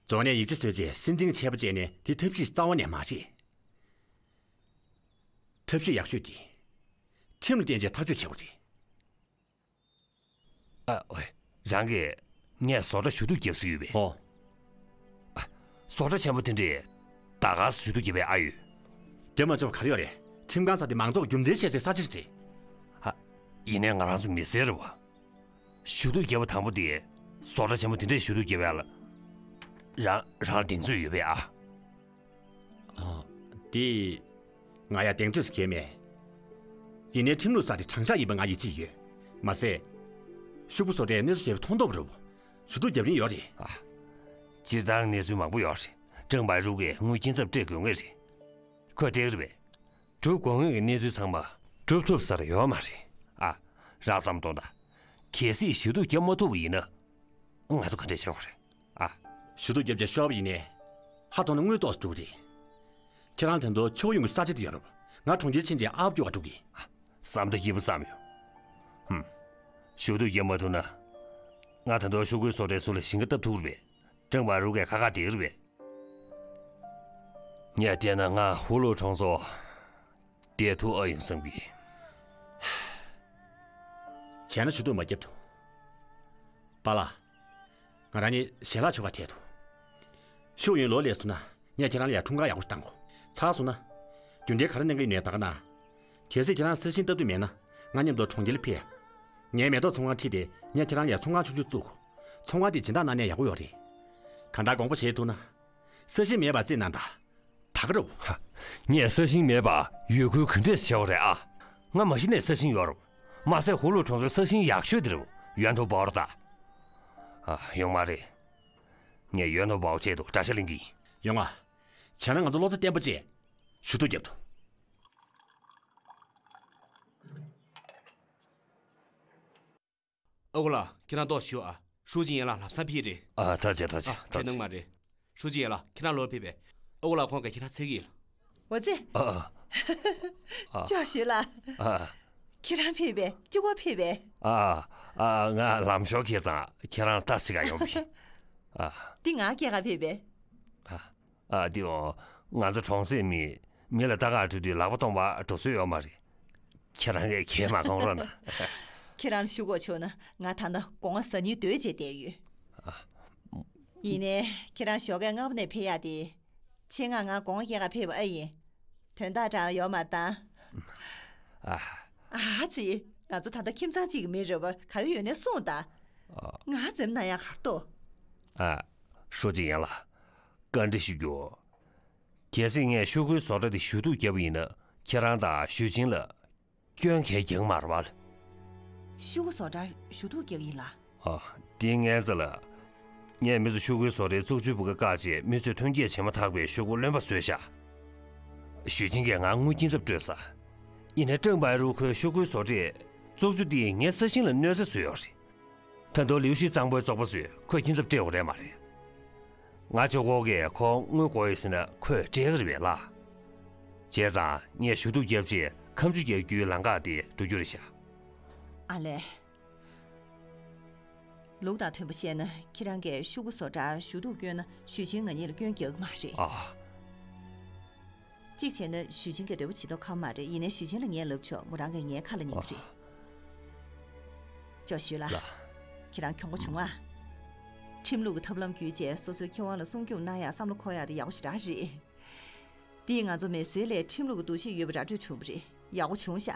རྫོང་ནས་ཡིག་ཆ་བཟོས་རྗེས་སྲིད་འཛིན་ཆད་པ་བཅད་ནས་དེ་ཐབས་ཤེས་རྩ་བ་ནས་མ་རེད། ཐབས་ཤེས་ཡག་ཤོས་དེ། ཁྲིམས་ལ་བརྟེན་བྱས་ཐག་གཅོད་བྱེད་དགོས་རེད། ཨ། ཨོའི། རང་གིས་ངས་བཟོ་གྲྭ་ཞུ་གཏུག་རྒྱབ་ཟེར་ཡོད་པས། ཨོ། ཨ། བཟོ་གྲྭ་ཆེན་པོ་དེ་འདྲས་ད་ག་སེ་ཞུ་གཏུག་རྒྱབ་པའི་ཨ་ཡོད། རྒྱབ་མ་ཆོག་ག་རེ་ཡོད་རེད། ཁྲིམས་ཁང་ཟེར་དེ་མང་ཚོགས་རྒྱུ་མཚན་བཤད་སའི་ས་ཆ་ཞིག་རེད། ཨ། ཡིན་ནའི་ང་རང་ཚོ་མི་སེར་རེད་བ། ཞུ་གཏུག་རྒྱབ་པ་དང་པོ་དེ་བཟོ་གྲྭ་ཆེན་པོ་དེ་འདྲས་ཞུ་གཏུག་རྒྱབ་ཡ་ལ། རང་རང་ལ་གདེང་ཚོད་ཡོད་པས་ཨ། ཨ། དེ། ང་ཡ་གདེང་ཚོད་ཟེར་མཁན་མེད། ཡིན་ནའི་ཁྲིམས་ལུགས་ས་དེ་དྲང་བཞག་ཡིན་པ་ང་ཡིད་ཆེས་ཡོད། མ་ཟད། ཤོག་བུ་བཟོ་གྲྭས་གནས་ཚུལ་བྱས་པ་མཐོང་མཐོང་རེད་བ། ཞུ་གཏུག་རྒྱབ་རིན་ཡོད་རེད། ཨ། སྤྱིར་བཏང་གནས་ཚུལ་མང་པོ་ཡོད་རེད། ཀྲང་པའེ་ཧྲུའུ་གིས་དངུལ་སྐྱིན་ཚབ་སྤྲད་དགོས་ངེས་རེད། ཁོས་སྤྲད་ཀྱི་རེད་པས། སྒྲུབ་དགོས་ངེས་ཀྱི་གནས་ཚུལ་ཚང་མ་སྒྲུབ་ཐུབ་ས་རེ་ཡོད་མ་རེད། ཨ། རང་བསམ་གཏོང་དང་། གལ་སྲིད་ཞུ་གཏུག་བརྒྱབ་མ་ཐུབ་པ་ཡིན་ན། ང་ཚོ་ག་འདྲས་བྱེད་དགོས་རེད། ཨ། ཞུ་གཏུག་བརྒྱབ་བྱས་ཤོར་བ་ཡིན་ནའི། ཧ་ཐོང་ན་དངུལ་ཏོག་ཙམ་འགྲོ་གི་རེད། ཁྱེད་རང་ད་དུང་ཆོས་ཡོང་གི་ས་ཆ་དེ་ཡོད་རེད། ང་གྲོང་ཁྱེར་ཕྱིན་རྗེས་ཨ་བ་སྐྱོར་བ་འགྲོ་གི། བསམ་བློ་སྐྱིད་པོ་བསམ་ཡོད། ཧུམ། ཞུ་གཏུག་བརྒྱབ་མ་ཐུབ་ན། ང་ད་དུང་ཤོག་གུའི་བཟོ་གྲྭའི་ཟུར་ལ་ཞིང་ཁ་བཏབ་ཐུབ་རེད་པས། ཀྲང་པ་རུ་གས་ཁ་ཁ་བསྡད་ཀྱི་རེད་པས། ངས་བལྟས་ན་ང་ཧུ་ལུ་གྲོང་ཚོ་བསྡད་ཐུབ་ཨ་ཡིན་བསམ་གི། བྱས་ན་ཞུ་གཏུག་མ་བརྒྱབ་ཐུབ། པཱ་ལགས། ང་རང་གཉིས་ཞལ་ལག་མཆོད་གར་ཐད་དོ། ཤུགས་ཡོན་ལོ་ལས་སོང་ན་ངས་ཁྱེད་རང་ལ་ཡ་འཁྲུངས་སྐར་ཡག་པོ་ཞིག་བཏང་གོ། ཚར་སོང་ན། རྒྱུན་ལྡན་ག་རེ་གནང་གི་ཡོད་ནའི་ད་ག་ན། གལ་སྲིད་ཁྱེད་རང་ས་ཞིང་བཏབ་འདོད་མེད་ན་ང་མཉམ་དུ་གྲོང་ཁྱེར་ལ་ཕེབས་ཡ། ངའི་མེ་ཏོག་ཚོང་ཁང་ཁྲིད་དེ་ངས་ཁྱེད་རང་ལ་ཡ་ཚོང་ཁང་ཆུང་ཆུང་བཙུགས་གོ། ཚོང་ཁང་དེ་སྦྱིན་བདག་གནང་ནས་ཡག་པོ་ཡོད་རེད། གང་ལྟར་དགོངས་པ་བཞེས་ཐུབ་ན། ས་ཞིང་མེད་པ་རྩིས་གནང་དང་། ད་ག་རེད། ཧ། ངས་ས་ཞིང་མེད་པ་ཡོད་ཁུལ་ག་འདྲས་བྱས་པ་རེད་ཨ། ང་མ་གཞི་ནས་ས་ཞིང་ཡོད་རེད། མ་ཟད་ཧུ་ལུ་གྲོང་ཚོའི་ས་ཞིང་ཡག་ཤོས་དེ་རེད། ཡོན་ཐོ་བའོ་ད། ཨ། ཡོང་མ་རེད། ངས་ཡོན་ཐོ་བའོ་ཆེད་དུ་དགྲ་ཤ་ལེན་གྱི་ཡིན། ཡོང་ང་། བྱས་ན་ང་ཚོ་བློ་རྩ་བརྟན་པོ་བྱས། ཞུ་གཏུག་བརྒྱབ་ཐུབ། ཨ་ཁུ་ལགས། ཁྱེད་རང་ལྟོགས་ཤི་ཨ། ཧྲུའུ་ཅི་ཡན་ལགས་ལམ་སང་ཕེབས་རེད། ཨ། ཐུགས་རྗེ་ཆེ། ཐུགས་རྗེ་ཆེ། ཨ། ཁྱེད་ཐུགས་རྗེ་ཆེ། སྣང་མ་རེད། ཧྲུའུ་ཅི་ཡན་ལགས། ཁྱེད་རང་ལོག་ཕེབས་པས། ཨ་ཁུ་ལགས་ཁོང་གིས་ཁྱེད་རང་འཚོལ་གྱི་ཡིན། འོ་ཙི། ཨ། ཨ། ཅོ་ཞུ་ལགས། ཨ། ཁྱེད་རང་ཕེབས་པས། གཅིག་པོ་ཕེབས་པས། ཨ། ཨ། ང་ལམ་ཞོར་ཁེལ་ཙང་ཁྱེད་རང་ལྟ་ཅི་ག་ཡོང་བི། ཨ། འདི་ང་སྐྱེལ་ག་ཕེབས་པས། ཨ། ཨ། དེ་འོ། ང་ཚོ་གྲོང་གསེབ་མི། མི་ལ་ལྟ་ག་འགྲོ་དུས་ལག་པ་སྟོང་པ་འགྲོ་སྲོལ་ཡོད་མ་རེད། ཁྱེད་རང་གིས་ཁྱེད་མ་གཏོང་རོགས་གནང་། ཁྱེད་རང་ལ་ཞུ་དགོས་བྱུང་ན་ང་ད་ལྟ་སྒོ་ང་ཟ་སྙིང་འདོད་བྱས་བསྡད་ཡོད། ཨ། ཡིན་ནའི་ཁྱེད་རང་ཞོགས་ཀས་སྔ་པོ་ནས་ཕེབས་ཡག་དེ། ཆེད་མངགས་ང་སྒོ་ང་སྐྱེལ་ག་ཕེབས་པ་ཨེ་ཡིན། དོན་དག་འདྲ་ཡོད་མ་གཏོགས། ཨ། ཨ་ཙི། ང་ཚོ་ད་ལྟ་ཁྱིམ་ཚང་གཅིག་གི་མི་རེད་པ། ག་རེ་ཡོད་ནའི་གསུངས་དང་། ཨ། ང་འཛེམ་ན་ཡག་ག་རེ་འདུག་ཨ། ཧྲུའུ་ཅི་ཡན་ལགས། བཀའ་འདྲི་ཞུ་རྒྱུ། གལ་སྲིད་ངས་ཤོག་གུའི་བཟོ་གྲྭ་དེ་ཞུ་གཏུག་བརྒྱབ་པ་ཡིན་ན་ཁྱེད་རང་དང་ཞུས་ཅིན་ལ་སྐྱོན་གང་ཡང་རྒྱག་གི་མ་རེད་པ། ཤོག་གུ་བཟོ་གྲྭར་ཞུ་གཏུག་རྒྱག་གི་ཡིན་ལགས། ཨ། དེ་ངའི་རྩ་ལ། ངས་མི་ཚོ་ཤོག་གུའི་བཟོ་གྲྭའི་བཙོག་ཆུའི་བུ་ག་བཀག་བྱས་མི་ཚོས་ཐོན་སྐྱེད་བྱེད་མ་ཐག་པའི་ཤོག་གུ་རློན་པ་བཟོས་བཞག་ཞུས་ཅིན་གྱིས་ང་དངུལ་སྐྱིན་ཚབ་སྤྲོད་ས། ཡིན་ནའི་ཀྲང་པའེ་རུའུ་ཁོའི་ཤོག་གུའི་བཟོ་གྲྭས་བཙོག་ཆུ་དེས་ངའི་ས་ཞིང་ལ་གནོད་འཚེ་བཟོས་ཡོད་རེད། ད་དུང་ལིའུ་ཤི་གཙང་པོའི་བཙོག་པ་ཚོས་ཁོའི་སྐྱིན་ཚབ་སྤྲད་དགོས་རེད་མ་རེད། ང་ཆོག་གོ་གིས་ཁོ་དངུལ་དགོས་ཡོད་ཟེར་ན་ཁོས་སྤྲད་ཀྱི་རེད་པས་ལགས། བྱས་ཙང་ངས་ཞུ་གཏུག་བརྒྱབ་རྗེས་ཁ་མཆུ་རྒྱག་རྒྱུའི་ལམ་ཁ་དེ་འགྲོ་རྒྱུ་རེད་ཤག་ཨ་ལས། ལུགས་དང་མཐུན་པ་བཤད་ན་ཁྱེད་རང་གིས་ཤོག་གུ་བཟོ་གྲྭར་ཞུ་གཏུག་བསྐྱོན་ན་ཞུས་ཅིན་ང་གཉིས་ལ་སྐྱོན་རྒྱག་གི་མ་རེད། ཨ། གཅིག་བྱས་ན་ཞུས་ཅིན་གྱི་འདོད་པ་བྱེད་མདོག་ཁ་པོ་མ་རེད། ཡིན་ནའི་ཞུས་ཅིན་ལ་ངས་ལབ་ཆོག་མོ་རང་གིས་ངའི་ཁ་ལ་ཉན་གྱི་རེད། ཨ། ཅོ་ཞུས་ལགས། ལགས། ཁྱེད་རང་གྱོང་པོ་བྱུང་ཨ། ཁྲིམས་ལུགས་ཀྱི་ཐབས་ལམ་བརྒྱུད་བྱས་སོ་སོའི་ཁེ་དབང་ལ་སྲུང་སྐྱོབ་གནང་ཡག་བསམ་བློ་འཁོར་ཡག་དེ་ཡག་པོ་ཞེ་དྲག་རེད། འདིས་ང་ཚོ་མི་སེར་ལ་ཁྲིམས་ལུགས་ཀྱི་འདུ་ཤེས་ཡོད་པ་ར་སྤྲོད་བྱུང་བ་རེད། ཡག་པོ་བྱུང་ཤག་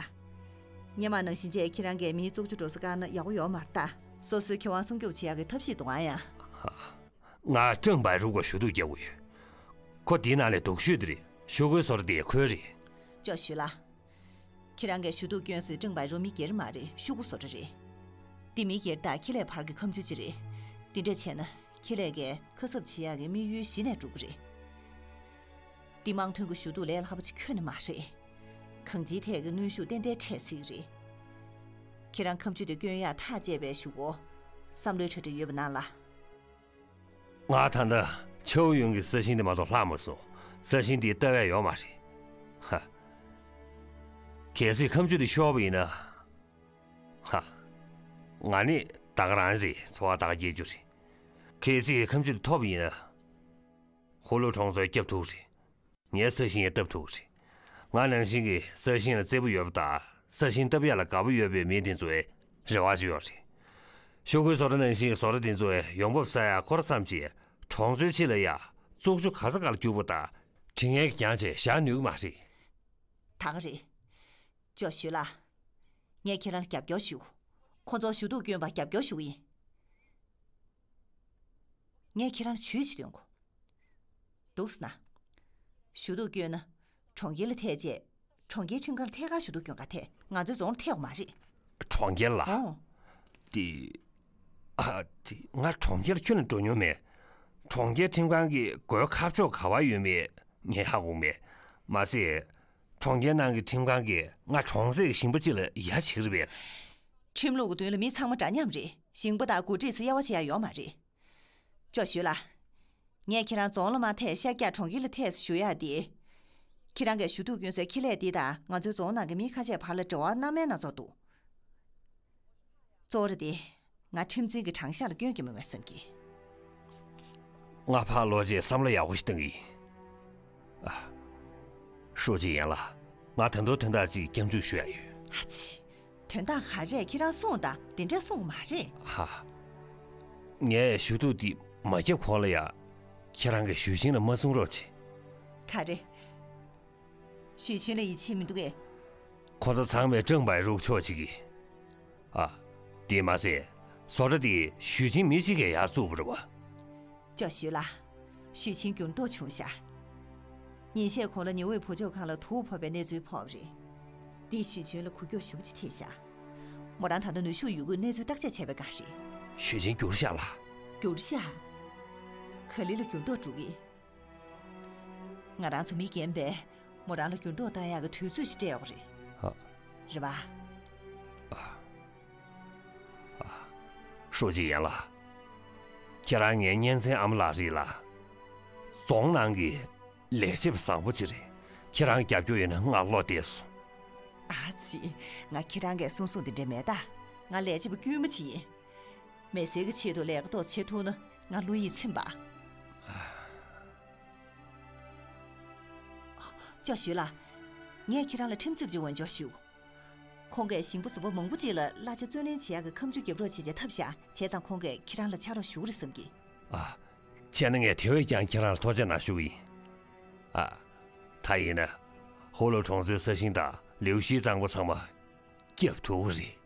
སྔོན་མ་ནང་བཞིན་བྱས་ཁྱེད་རང་གིས་མིའི་བཙོག་ཆུ་འགྲོ་ས་བཀག་ན་ཡག་པོ་ཡོད་མ་རེད་ད། སོ་སོའི་ཁེ་དབང་སྲུང་སྐྱོབ་བྱེད་ཡག་གི་ཐབས་ཤེས་འདུག་ཨ་ཡ། ང་ཀྲང་པའེ་རུའུ་ཁོ་ཞུ་གཏུག་རྒྱག་གི་ཡོད། ཁོ་འདིའི་ནང་ལས་སྡུག་ཤོས་དེ་རེད། ཤོག་གུའི་བཟོ་གྲྭ་དེ་ཁོའི་རེད། ཅོ་ཞུས་ལགས། ཁྱེད་རང་གིས་ཞུ་གཏུག་བསྐྱོན་སའི་ཀྲང་པའེ་རུའུ་མི་སྒེར་མ་རེད། ཤོག་གུ་བཟོ་གྲྭ་རེད། འདི་མི་སྒེར་དང་ཁེ་ལས་བར་གྱི་ཁ་མཆུ་ཅིག་རེད། འདི་འདྲ་བྱས་ན་ཁེ་ལས་ཀྱིས་ཁ་གསབ་བྱེད་ཡག་གི་དམིགས་ཡུལ་གཞི་ནས་འགྲུབ་ཀྱི་རེད། འདི་དམངས་དོན་གྱི་ཞུ་གཏུག་ལས་སླ་པོ་ཅིག་ཁྱོན་ནས་མ་རེད། གང་ཅིའི་ཐད་ཀྱི་གནོན་ཤུགས་ཏན་ཏན་འཕྲད་སྲིད་ཀྱི་རེད། ཁྱེད་རང་ཁ་མཆུ་དེ་བསྐྱོན་ཡག་ཐག་བཅད་པའི་གཞུག་གུ། བསམ་བློའི་གྲ་སྒྲིག་ཡོད་པ་གནང་ལ། ང་ད་ལྟ་ཆའོ་ཡུང་གི་ས་ཞིང་དེ་མ་གཏོགས་ལྷག་མ་སོང་། ས་ཞིང་དེ་ལྟ་བ་ཡོད་མ་རེད། ཧ། གལ་སྲིད་ཁ་མཆུ་དེ་ཤོར་བ་ཡིན་ན། ཧ། ང་ནི་ད་ག་རང་རེད། འཚོ་བ་ད་ག་སྐྱེལ་རྒྱུ་རེད། གལ་སྲིད་ཁ་མཆུ་དེ་ཐོབ་པ་ཡིན་ན། ཧུ་ལུ་གྲོང་ཚོར་སྐྱབས་ཐུབ་རེད། ངའི་ས་ཞིང་ཡང་བཏབ་ཐུབ་རེད། ང་ནང་བཞིན་གྱི་ས་ཞིང་ལ་བརྩེ་པོ་ཡོད་པ་དང་ས་ཞིང་བཏབ་ཡག་ལ་དགའ་པོ་ཡོད་པའི་མི་དེ་ཚོའི་རེ་བ་ཅིག་ཡོད་རེད། ཤོག་གུའི་བཟོ་གྲྭ་ནང་བཞིན་གྱི་བཟོ་གྲྭ་དེ་ཚོའི་ཡོང་འབབ་ཟ་ཡག་ཁོ་ར་ཙམ་གྱིས་གྲོང་ཚོའི་ཕྱི་ལ་ཡ་བཙོག་ཆུ་ག་ས་ག་ལ་རྒྱུག་པ་དང་དྲི་ངན་གྱིས་གྱང་བྱས་བཞག་ནུས་ཀྱི་མ་རེད། ད་ག་རེད། ཅོ་ཞུས་ལགས། ངས་ཁྱེད་རང་ལ་རྒྱབ་སྐྱོར་ཞུ། ཁོ་ཚོར་ཞུ་གཏུག་བསྐྱོན་པར་རྒྱབ་སྐྱོར་ཞུ་གི་ཡིན། ངས་ཁྱེད་རང་ལ་ཇུས་ཤིག་སྟོན་དགོས། འདུག་ཟེར་ན། ཞུ་གཏུག་བསྐྱོན་ན། གྲོང་ཁྱེར་ལ་ཐད་བྱས། གྲོང་ཁྱེར་ཁྲིམས་ཁང་ལ་ཐད་ཀར་ཞུ་གཏུག་བསྐྱོན་ག་ཐད། ང་ཚོའི་རྫོང་ལ་ཐད་དགོས་མ་རེད། གྲོང་ཁྱེར་ལ། ཨོ། དེ། ཨ། དེ་ང་གྲོང་ཁྱེར་ཁྱོན་ནས་འགྲོ་མྱོང་མེད། གྲོང་ཁྱེར་ཁྲིམས་ཁང་གི་སྒོའི་ཁ་ཕྱོགས་ག་པར་ཡོད་མེད་ངས་ཧ་གོ་མེད། མ་ཟད། གྲོང་ཁྱེར་ནང་གི་ཁྲིམས་ཁང་གིས་ང་གྲོང་གསེབ་ཀྱི་ཞིང་པ་གཅིག་ལ་ཡ་བྱེད་ཀྱི་རེད་པས། ཁྲིམས་ལུགས་ཀྱི་མདུན་ལ་མི་ཚང་མ་འདྲ་མཉམ་རེད། ཞིང་པ་དང་འགོ་ཁྲིད་ཟེར་དབྱེ་བ་ཕྱེ་ཡ་ཡོད་མ་རེད། ཅོ་ཞུས་ལགས། ངས་ཁྱེད་རང་རྫོང་ལ་མ་ཐད་ཤར་རྒྱག་གྲོང་ཁྱེར་ལ་ཐད་ཟེར་ཞུ་ཡག་དེ། ཁྱེད་རང་གིས་ཞུ་གཏུག་བསྐྱོན་སའི་ཁེ་ལས་འདི་དང་ང་ཚོའི་རྫོང་ནང་གི་མི་ཁ་ཤས་བར་ལ་འབྲེལ་བ་སྣ་མིན་སྣ་ཚོགས་འདུག་གཙོ་བོ་རེད་དེ། ང་ཁྲིམས་འཛིན་གྱི་དྲང་གཞག་ལ་སྐྱོན་གྱི་མི་འོས་བསམ་གྱི། ང་ཕར་ལོག་རྗེས་བསམ་བློ་ཡག་པོ་ཞིག་གཏོང་གི་ཡིན། ཨ། ཧྲུའུ་ཅི་ཡན་ལགས། ང་ད་དུང་དོན་དག་ཅིག་སྐྱབས་འཇུག་ཞུ་ཡ་ཡོད། ཨ་ཙི། དོན་དག་ག་རེ་ཁྱེད་རང་གསུངས་དང་། དེ་འདྲས་གསུང་གི་མ་རེད། ཧ། ངས་ཞུ་གཏུག་འདི་མ་བརྒྱབ་གོང་ལ་ཡ། ཁྱེད་རང་གིས་ཞུས་ཅིན་ལ་མ་གསུང་རོགས་བྱེད། ག་རེ། ཞུས་ཅིན་ལ་ཡིད་ཆེས་མི་འདུག་གས། ཁོ་ཚོ་ཚང་མས་ཀྲང་པའེ་རུག་ཕྱོགས་གཅིག་གིས། ཨ། དེས་མ་ཟད། བཟོ་གྲྭ་དེ་ཞུས་ཅིན་མི་གཅིག་གིས་ཡར་བཙུགས་པ་རེད་པ། ཅོ་ཞུས་ལགས། ཞུས་ཅིན་འགྱུར་ལྡོག་བྱུང་ཤག་ཉིན་ཤས་གོང་ལ་ཉི་འོད་བུ་བཅོལ་ཁང་ལ་དུག་ཕོག་པའི་གནས་ཚུལ་ཕོག་པ་རེད། འདིས་ཞུས་ཅིན་ལ་འགུལ་སྐྱོད་ཞེ་པོ་ཅིག་ཐེབས་ཤག་མོ་རང་ད་ལྟ་ནུས་ཤུགས་ཡོད་རྒུས་གནས་ཚུལ་བརྟག་དཔྱད་བྱས་པའི་སྒང་རེད། ཞུས་ཅིན་འགྱུར་ཤག་ལགས། འགྱུར་ཤག་ག་ལེ་ལ་འགྱུར་ལྡོག་འགྲོ་གི། ང་རང་ཚོ་མི་རྒན་པས་མོ་རང་ལ་འགྱུར་ལྡོག་བཏང་ཡག་གི་དུས་ཚོད་ཅིག་སྤྲད་ཡོད་རེད། ཨ། རེད་པ། ཨ། ཨ། ཧྲུའུ་ཅི་ཡན་ལགས། ཁྱེད་རང་ངའི་གཉེན་ཚན་ཨ་མ་ལགས་རེད་ལ། རྫོང་ནང་གི་ལས་བྱེད་པ་བཟང་པོ་ཅིག་རེད། ཁྱེད་རང་རྒྱབ་སྐྱོར་ཡོད་ན་ང་བློ་བདེ་སོང་། ཨ་ཙི། ང་ཁྱེད་རང་གིས་གསུང་གསུང་དེ་འདྲ་མེད་ད། ང་ལས་བྱེད་པ་དཀྱུས་མ་ཅིག་ཡིན། མི་སེར་གྱི་ཆེད་དུ་ལས་ཀ་ཏོག་བྱེད་ཐུབ་ན་ང་བློ་ཡིད་ཚིམ་པ། ཅོ་ཞུས་ལགས། ངས་ཁྱེད་རང་ལ་ཁྲིམས་རྩོད་པ་ཅིག་འོས་སྦྱོར་ཞུ། ཁོང་གིས་ཞིང་པ་ཟུར་པ་མང་པོ་ཅིག་ལ་གླ་ཆ་བརྩོན་ལེན་བྱེད་ཡག་གི་ཁ་མཆུ་རྒྱབ་རོགས་བྱེད་ཅེས་འཐབ་ཤག་བྱས་ཙང་ཁོང་གིས་ཁྱེད་རང་ལ་ཕྱག་རོགས་ཞུ་གི་རེད་བསམ་གི། ཨ། བྱས་ན་ངས་དེ་བས་ཀྱང་ཁྱེད་རང་ལ་ཐུགས་རྗེ་གནང་ཞུ་གི་ཡིན། ཨ། ད་ཡིན་ན། ཧོ་ལོ་གྲོང་ཚོའི་ས་ཞིང་དང་ལིའུ་ཤིའི་གཙང་པོ་ཚང་མ་བརྒྱབ་ཐུབ་ཀྱི་རེད།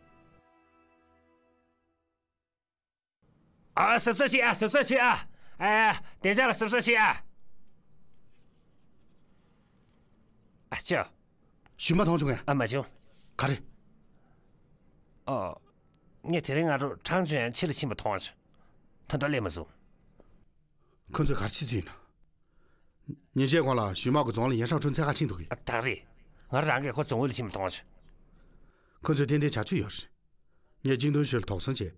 ཨ། གཟབ་གཟབ་བྱེད་ཨ། གཟབ་གཟབ་བྱེད་ཨ། ཨ། བདེ་འཇགས་ལ་གཟབ་གཟབ་བྱེད་ཨ། ཨ་ཅོ། ཞུས་མ་མཐོང་བྱུང་ངས། ཨ། མ་བྱུང་། ག་རེ། ཨོ། ངས་དེ་རིང་སྔ་དྲོ་ཁྲང་ཅུན་ཕྱི་ལ་ཕྱིན་པ་མཐོང་བྱུང་། ད་ལྟ་སླེབས་མ་སོང་། ཁོ་ཚོས་ག་རེ་བྱེད་ཀྱི་ཡོད་ན། ཉིན་ཤས་གོང་ལ་ཞུས་མ་གི་རྫོང་ལ་ཡན་ཧྲའོ་ཁྲུན་འཚོལ་ག་ཕྱིན་འདུག་གས། ཨ། ད་རེད། ང་རང་གིས་ཁོ་རྫོང་དབུས་ལ་ཕྱིན་པ་མཐོང་བྱུང་། ཁོ་ཚོས་ཏན་ཏན་བྱ་སྤྱོད་ཡོད་རེད། ངས་ཅིང་ཏུང་ཞོལ་དོགས་ཟོན་བྱས།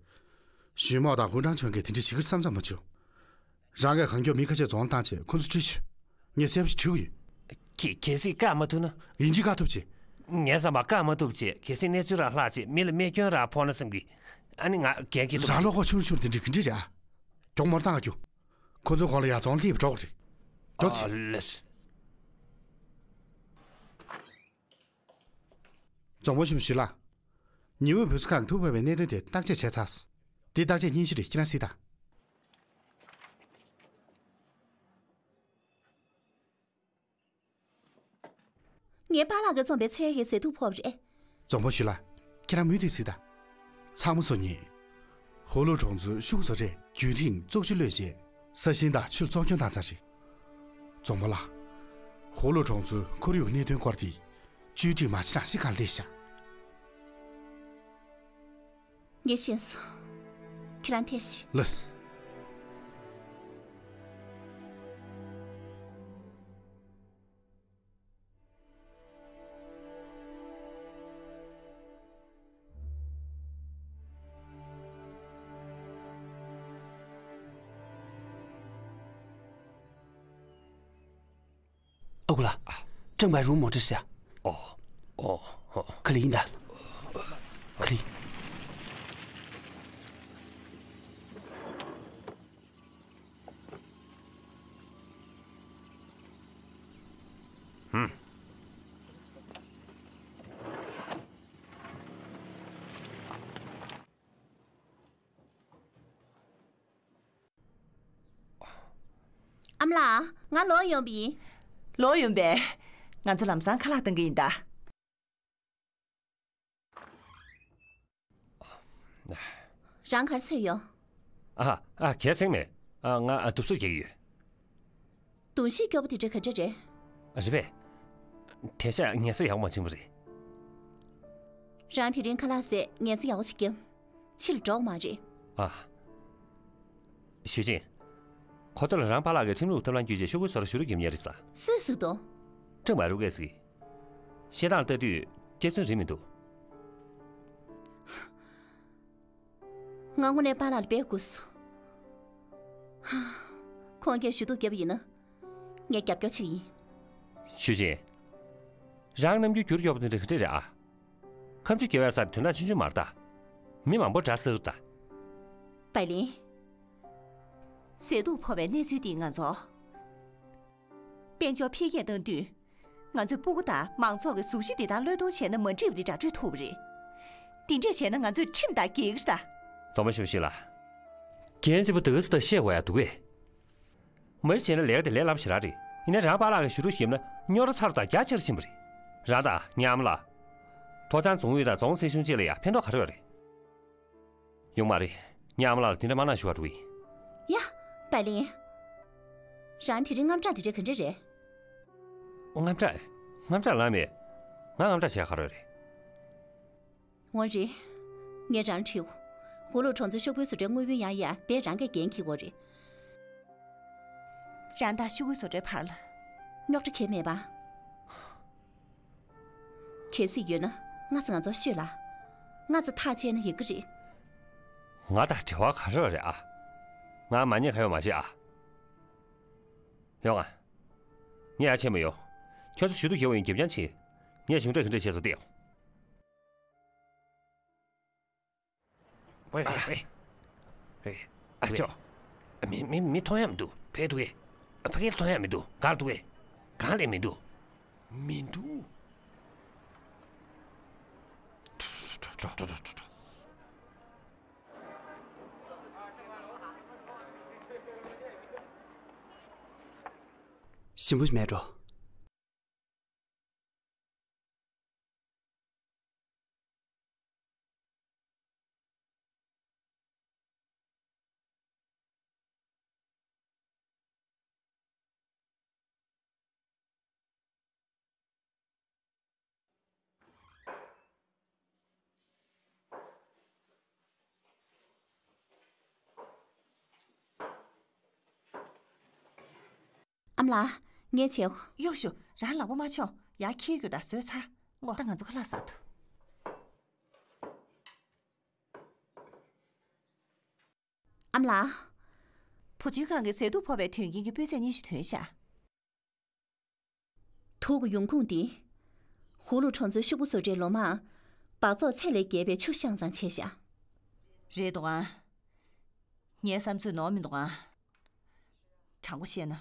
ཞུས་མོ་དང་ཧུན་ཀྲང་ཆོན་གྱིས་དེ་འདྲ་བྱེད་ཀྱི་རེད་བསམ་ཙམ་མ་བྱུང་། རང་གིས་གང་མགྱོགས་མི་ཁ་ཤས་རྫོང་ལ་བཏང་བྱས་ཁོ་ཚོ་ཁྲིད་ཤོག་ངས་གསལ་པོ་ཞིག་དྲི་གི་ཡོད། གལ་གལ་སྲིད་བཀག་མ་ཐུབ་ན། ཡིན་གཅིག་བཀག་ཐུབ་བྱས། ངས་བསམ་པ་བཀག་མ་ཐུབ་བྱས། གལ་སྲིད་གནས་ཚུལ་རང་ལྷག་བྱས་མི་ལ་རྨས་སྐྱོན་རང་ཕོག་ན་བསམ་གི། ཨ་ནི་ང་འགན་འཁྱེར་ཐུབ། རང་བློ་ཁོག་ཆུང་ཆུང་དེ་འདྲ་གི་འདྲ་རེད་ཨ། མགྱོགས་མར་བཏང་རྒྱུ། ཁོ་ཚོའི་གོང་ལ་ཡར་རྫོང་སླེབས་འགྲོ་གི་རེད། མགྱོགས་བྱེད། ཨ་ལས། རྫོང་དཔོན་ཆེན་མོ་ཞུས་ལགས། ཉི་འོད་བུ་གསོ་ཁང་གི་ཐུག་ཕོག་པའི་གནད་དོན་དེ་བརྟག་དཔྱད་བྱས་ཚར་སོང་། འདི་བརྟག་དཔྱད་སྙན་ཞུ་རེད། ཁྱེད་རང་གཟིགས་དང་། ངའི་པཱ་ལགས་ཀྱིས་རྩོམ་པའི་ཚལ་གྱི་ཟས་དུག་ཕོག་པ་རེད། རྫོང་དཔོན་ཞུས་ལགས། ཁྱེད་རང་མུ་མཐུད་གཟིགས་དང་། ཚང་མ་སོ་གཉིས། ཧོ་ལོ་གྲོང་ཚོའི་ཤོག་བུ་བཟོ་གྲྭས་རྒྱུན་ཐེངས་བཙོག་ཆུ་གློད་རྗེས་ས་ཞིང་དང་ཆུ་བཙོག་སྐྱོན་བཏང་ཚར་རེད། རྫོང་དཔོན་ལགས། ཧོ་ལོ་གྲོང་ཚོའི་ཁོར་ཡུག་གནད་དོན་སྐོར་དེ་བཅོས་སྒྲིག་མ་བྱས་ན་ཤི་གང་ལས་ཤག་ངས་ཤེས་སོང་། ཁྱེད་རང་ཐད་ཤིག་ལགས། ཨ་ཁུ་ལགས། ཀྲང་པའེ་རུའུ་མོ་ཊ་ཟེར། ཨོ། ཨོ། ཨོ། ག་ལེ་ཡིན་ད། ག་ལེ། ཧུམ། ཨ་མ་ལགས། ང་ལོག་ཡོང་བ་ཡིན། ལོག་ཡོང་པས། ང་ཚོ་ལམ་སང་ཁ་ལག་བཏང་གི་ཡིན་ད། རང་ག་རེ་འཚོལ་ཡོང་། ཨ། ཨ། གལ་སྲིད་མེད། ཨ། ང་ཨ་དུབ་སུ་རྒྱག་གི་ཡོད། གདོང་ཤེས་སྐྱོ་པོ་དེ་འདྲ་ག་འདྲ་རེད། རེད་པས། དེ་ཤག་ངལ་གསོ་ཡག་པོ་མ་བྱུང་བ་རེད། རང་དེ་རིང་ཁ་ལག་ཟས་ངལ་གསོ་ཡག་པོ་ཞིག་བརྒྱབ། ཕྱི་ལ་འགྲོ་མ་རེད། ཨ། ཞུས་ཅིན། གོ་ཐོས་ལ་རང་པཱ་ལགས་ཀྱིས་ཁྲིམས་ལུགས་ཐབས་ལམ་བརྒྱུད་བྱས་ཤོག་གུའི་བཟོ་གྲྭ་ཞུ་རུ་བརྒྱབ་མཁན་རེད་ཟེར། སུས་ཟེར་འདུག་ཀྲང་པའེ་རུའུ་ཀས་ཟེར་གི། བཤད་སྟངས་ལྟ་དུས་སྐྱག་རྫུན་རེད་མི་འདུག་ང་དངོས་གནས་པཱ་ལགས་ལ་དཔེ་མགུ་སོང་། ཁོང་གིས་ཞུ་གཏུག་བརྒྱབ་པ་ཡིན་ན། ངས་རྒྱབ་སྐྱོར་བྱེད་ཀྱི་ཡིན། ཞུས་ཅིན། རང་རྣམ་འགྱུར་འགྱུར་ཡོད་པ་དེ་འདྲ་ག་འདྲ་རེད་ཨ། ཁམས་ཆུ་རྒྱལ་བའི་སར་དོན་དག་ཆུང་ཆུང་མ་རེད་ད། མི་མང་པོ་དགྲ་ཟ་གི་རེད་ད། པའི་ལིན། ཟས་དུག་ཕོག་པའི་གནས་ཚུལ་འདིས་ང་ཚོ། དཔལ་འབྱོར་འཕེལ་རྒྱས་གཏང་དུས། ང་ཚོས་སྤུ་གུ་དང་མང་ཚོགས་ཀྱི་གཟུགས་གཞི་བདེ་ཐང་བློས་གཏོང་བྱས་ན་མ་འགྲིག་པ་དེ་འདྲ་སྤྲོད་ཐུབ་པ་རེད། འདི་འདྲས་བྱས་ན་ང་ཚོས་ཁྲིམས་དང་འགལ་གྱི་རེད་ད། རྫོང་དཔོན་ཆེན་པོ་ཞིག་ལ། འགན་ལྕི་པོ་འདུག་ཟེར་ད་བཤད་དགོས་ཡ་འདུག་གས། མ་གཞི་བྱས་ན་ལས་ཀ་དེ་ལས་སླ་པོ་ཞེ་དྲག་རེད། ཡིན་ནའི་རང་པཱ་ལགས་ཀྱིས་ཞུ་གཏུག་བརྒྱབ་ན་རྙོག་དྲ་ཚ་རུ་དང་རྒྱ་ཆེ་རུ་ཕྱིན་པ་རེད། རང་དང་ངའི་ཨ་མ་ལགས། མཐོ་བྱང་རྫོང་ཨུད་དང་རྫོང་སྲིད་གཞུང་བཅས་ལ་ཡང་ཕན་ཐོགས་ག་རེ་ཡོད་རེད། ཡོང་མ་རེད། ངའི་ཨ་མ་ལགས་ལ་དེ་འདྲ་མ་གནང་ཞུ་བ་འགྲོ་ཡིན། ཡ། པའི་ལིན། རང་དེ་རིང་དངངས་སྐྲག་དེ་འདྲ་ག་འདྲ་རེད། དངངས་སྐྲག་དངངས་སྐྲག་ལངས་མེད། ང་དངངས་སྐྲག་བྱས་ག་རེ་རེད། འོ་རེད། ངས་རང་ལ་དྲིས། ཧུ་ལུ་གྲོང་ཚོའི་ཤོག་བུའི་བཟོ་གྲྭའི་དངུལ་བུན་ཡང་ཡང་བས་རང་གིས་འགན་འཁྱེར་དགོས་རེད། རང་དང་ཤོག་བུའི་བཟོ་གྲྭའི་བར་ལ། རྙོག་དྲ་གང་ཡང་མེད་པ། གལ་སྲིད་ཡོད་ན་སྔ་ཙམ་ང་ཚོར་ཤོད་ལ། སྔ་ཙམ་ཐག་བཅད་ན་ཡག་གི་རེད། ང་དང་འབྲེལ་བ་ག་རེ་ཡོད་རེད་ཨ། ང་མ་ཉེས་ཁ་གཡོག་མ་བྱེད་ཨ། ཡོང་ང་། ངས་ཡར་ཕྱིན་པ་ཡོང་། ཁྱོད་ཚོ་ཞུ་གཏུག་རྒྱག་པ་ཡིན་རྒྱབ་རྐྱང་བྱེད། ངས་གཞུང་འབྲེལ་ག་འདྲ་བྱས་སོང་བལྟས་ཡོང་། ཝེ་ཝེ་ཝེ། ཨ་ཅོ། མི་མི་མི་མཐོང་ཡ་མི་འདུག་ཕེབས་འདུག་གས། ཕ་གིར་མཐོང་ཡ་མི་འདུག་ག་རེ་འདུག་གས། གང་ལས་མི་འདུག་མི་འདུག་ཞིམ་པོ་མེད་འགྲོ། ཨ་མ་ལགས། ངས་བྱས། གཡོག་ཞུ། རང་ལག་པ་མ་འཆང་། ཡར་འཁྱེར་རྒྱུགས་དང་བཟོས་ཚར། ངོ་། ད་ང་ཚོ་ཁ་ལག་ཟ་ཐུབ། ཨ་མ་ལགས། བུ་བཅོལ་ཁང་གི་ཟས་དུག་ཕོག་པའི་དོན་རྐྱེན་གྱི་སྤུས་ཚད་སྙན་ཞུ་ཐོན་ཤག་དུག་གི་ཡོང་ཁུངས་དེ། ཧུ་ལུ་གྲོང་ཚོའི་ཤོག་བུ་བཟོ་གྲྭའི་ལོ་མའམ་སྦགས་བཙོག་ཚད་ལས་བརྒལ་བའི་ཆུ་བཤངས་ཙང་བྱས་ཤག་རེད་འདུག་ཨང་། ངའི་བསམ་ཚོད་ནོར་མི་འདུག་ཨང་། དྲང་པོ་བཤད་ན།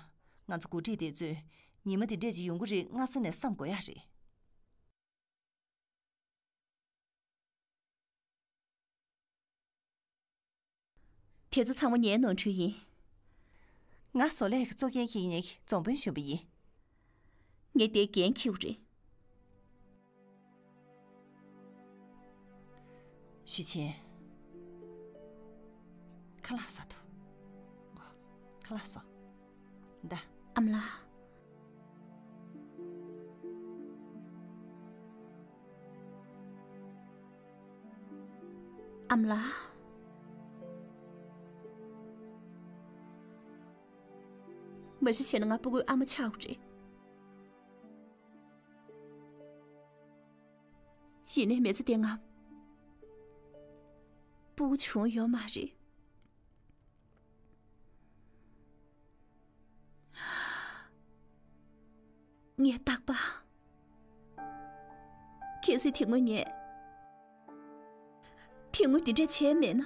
ང་ཚོ་འགོ་ཁྲིད་དེ་ཚོས་ཉི་མ་འདི་འདྲས་ཅིག་ཡོང་གི་རེད་སྔ་ས་ནས་བསམ་དགོས་ཡ་རེད། དེ་ཚོ་ཚང་མ་ངའི་ནོར་འཁྲུལ་ཡིན། ང་བཟོ་ལས་ཀྱི་གཙོ་རྒྱན་ཞིག་ཡིན་ནའི་རྫོང་དཔོན་གཞོན་པ་ཡིན། ངས་དེའི་འགན་འཁྱེར་དགོས་རེད། ཞུས་ཆེན། ཁ་ལག་ཟ་ཐུབ། ཁ་ལག་ཟ། ད། ཨ་མ་ལགས། ཨ་མ་ལགས། མ་གཞི་བྱས་ན་ང་སྤུ་གུའི་ཨ་མ་ཆགས་དགོས་རེད། ཡིན་ནའི་མི་ཚེ་འདིར་ང་སྤུ་གུ་བྱུང་ཡོད་མ་རེད། ངས་རྟག་པར། གལ་སྲིད་དེ་སྔོན་ངས། དེ་སྔོན་འདི་འདྲ་བྱས་མེད་ན།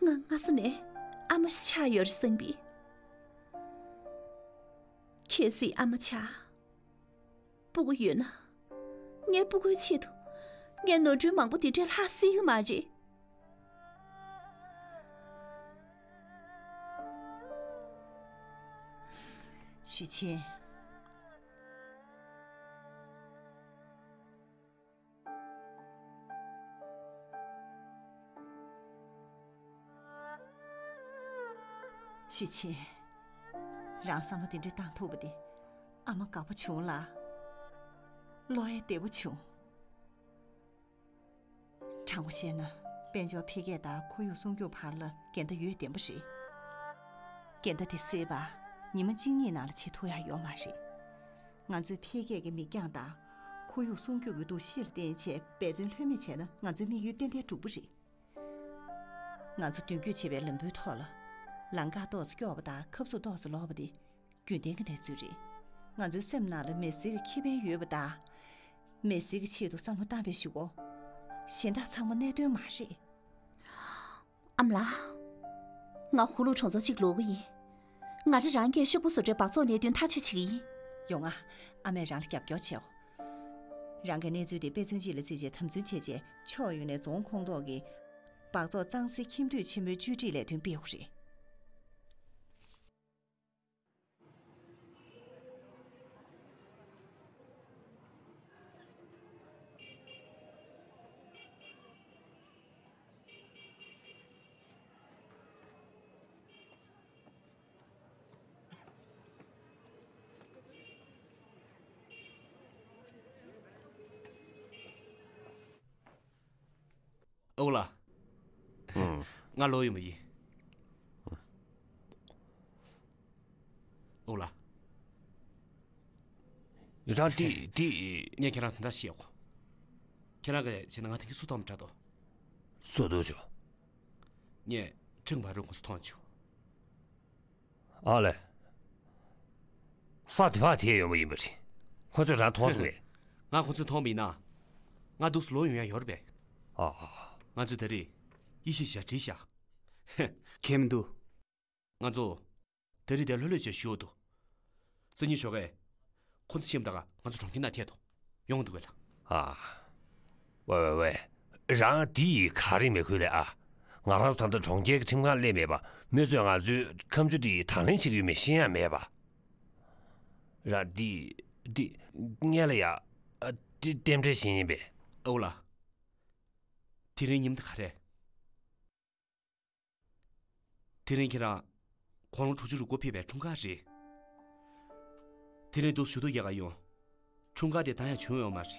ང་སྔ་ས་ནས་ཨ་མ་ཞིག་ཆགས་ཡོད་རེད་བསམ་པས། གལ་སྲིད་ཨ་མ་ཆགས། སྤུ་གུ་ཡོད་ན། ངའི་སྤུ་གུའི་ཆེད་དུ། ངས་ནོར་འཁྲུལ་མང་པོ་འདི་འདྲས་ལྷག་སྲིད་ཀྱི་མ་རེད། ཞུས་ཆེན། ཞུས་ཆེན། རང་བསམ་བློ་དེ་འདྲ་བཏང་ཐུབ་པ་དེ། ཨ་མ་དགའ་པོ་བྱུང་ལ། བློ་ཡང་བདེ་པོ་བྱུང་། དྲང་པོ་བཤད་ན། དཔལ་འབྱོར་འཕེལ་རྒྱས་དང་ཁོར་ཡུག་སྲུང་སྐྱོབ་བར་ལ་འགལ་ཟླ་ཡོད་བདེན་པ་རེད། འགལ་ཟླ་དེ་སེལ་བར་ཉི་མ་གཅིག་གཉིས་ནང་ལ་བྱེད་ཐུབ་ཡ་ཡོད་མ་རེད། ང་ཚོས་འཕེལ་རྒྱས་ཀྱི་མིག་རྒྱང་དང་ཁོར་ཡུག་སྲུང་སྐྱོབ་ཀྱི་འདུ་ཤེས་ལ་བརྟེན་བྱས་འབད་བརྩོན་ལྷོད་མེད་བྱས་ན། ང་ཚོའི་དམིགས་ཡུལ་ཏན་ཏན་འགྲུབ་པ་རེད། ང་ཚོ་མདུན་སྐྱོད་བྱེད་པའི་ལམ་བུའི་ཐོག་ལ་ལམ་ཁ་ཏོག་ཙམ་སྐྱོ་བ་དང་ཁབ་ཚུགས་ཏོག་ཙམ་ལོག་པ་དེ་རྒྱུན་ལྡན་གྱི་གནས་ཚུལ་རེད། ང་ཚོའི་སེམས་ནང་ལ་མི་སེར་གྱི་ཁེ་ཕན་ཡོད་པ་དང་། མི་སེར་གྱི་ཆེད་དུ་བསམ་བློ་བཏང་བའི་གཞུག་གུ། གཞན་དག་ཚང་མ་གནད་དོན་མ་རེད། ཨ་མ་ལགས། ང་ཧུ་ལུ་གྲོང་ཚོར་གཅིག་ལོག་གི་ཡིན། ང་ཚོ་རང་གིས་ཤོག་བུ་བཟོ་གྲྭའི་སྦགས་བཙོག་གནད་དོན་ཐག་གཅོད་བྱེད་ཀྱི་ཡིན། ཡོང་ང་། ཨ་མས་རང་ལ་རྒྱབ་སྐྱོར་བྱེད་འོ། རང་གིས་གནས་ཚུལ་དེ་དཔེ་མཚོན་ཅིག་ལ་བརྩིས་བྱས་དམ་འཛིན་བྱས་རྗེས། ཕྱོགས་ཡོངས་ནས་རྫོང་ཁོངས་གཏོགས་ཀྱི་སྦགས་བཙོག་གཙང་སེལ་ཁྱིམ་སྡོད་ཆེན་མོའི་བཅོས་སྒྲིག་ལས་དོན་སྤེལ་དགོས་རེད། ཨོ་ལ། ཨང་། ང་ལོག་ཡོང་བ་ཡིན། ཨོ་ལ། རང་འདི་འདི། ངས་ཁྱེད་རང་དོན་དག་བཤད་གོ། ཁྱེད་རང་གིས་བྱས་ན་ང་དེང་གི་སུ་མཐོང་མི་དྲག་འདུག་སུ་འདུག་ཅོ། ངས་ཁྲེང་བ་རུ་ཁོང་སུ་མཐོང་བྱུང་། ཨ་ལས། ས་དེ་ཕར་དེད་ཡོང་བ་ཡིན་པ་རེད། ཁོ་ཚོས་རང་མཐོང་སོང་ངས། ང་ཁོ་ཚོས་མཐོང་མིན་ན། ང་འདུག་སུ་ལོག་ཡོང་ཡ་ཡོད་རེད་པས། ཨ་ཨ། ང་ཚོས་ད་རེས་ཡིད་ཆེས་བྱ་བྲིས་བཞག་ཁྱད་མི་འདུག་ང་ཚོ་ད་རེས་དེ་ལྷོད་ལྷོད་བྱས་ཞུ་འོ་འདུག་སང་ཉིན་ཞོགས་ཀས་ཁོ་ཚོ་ཕྱིན་པ་དང་ང་ཚོ་གྲོང་ཁྱེར་ནང་ཐད་དོ། ཡོང་འདུག་གས་ལ། ཨ། ཝེ་ཝེ་ཝེ། རང་འདི་ཡི་ག་རེ་མི་ཁུལ་ལས་ཨ། ང་རང་ཚོ་ད་ལྟ་གྲོང་ཁྱེར་གྱི་ཁྲིམས་ཁང་སླེབས་མེད་པ། མི་ཚོས་ང་ཚོའི་ཁ་མཆུ་འདི་ཡི་དང་ལེན་བྱེད་ཀྱི་ཡོད་མེད་ཤེས་ཡ་མེད་པ། རང་འདི་འདི་སྔོན་ལ་ཡ། ཨ། འདི་རྟེན་འབྲེལ་བྱེད་ཡིན་པས། ཨོ་ལ། དེ་རིང་ཉིན་འདི་ག་རེད། དེ་རིང་ཁྱེད་རང་དགུང་ལོ་དྲུག་ཅུ་རེ་དགུ་ཕེབས་པའི་འཁྲུངས་སྐར་རེད། དེ་རིང་འདུག་ཞུ་གཏུག་རྒྱག་ག་ཡོང་། འཁྲུངས་སྐར་དེ་ད་ཡང་བྱུང་ཡོད་མ་རེད།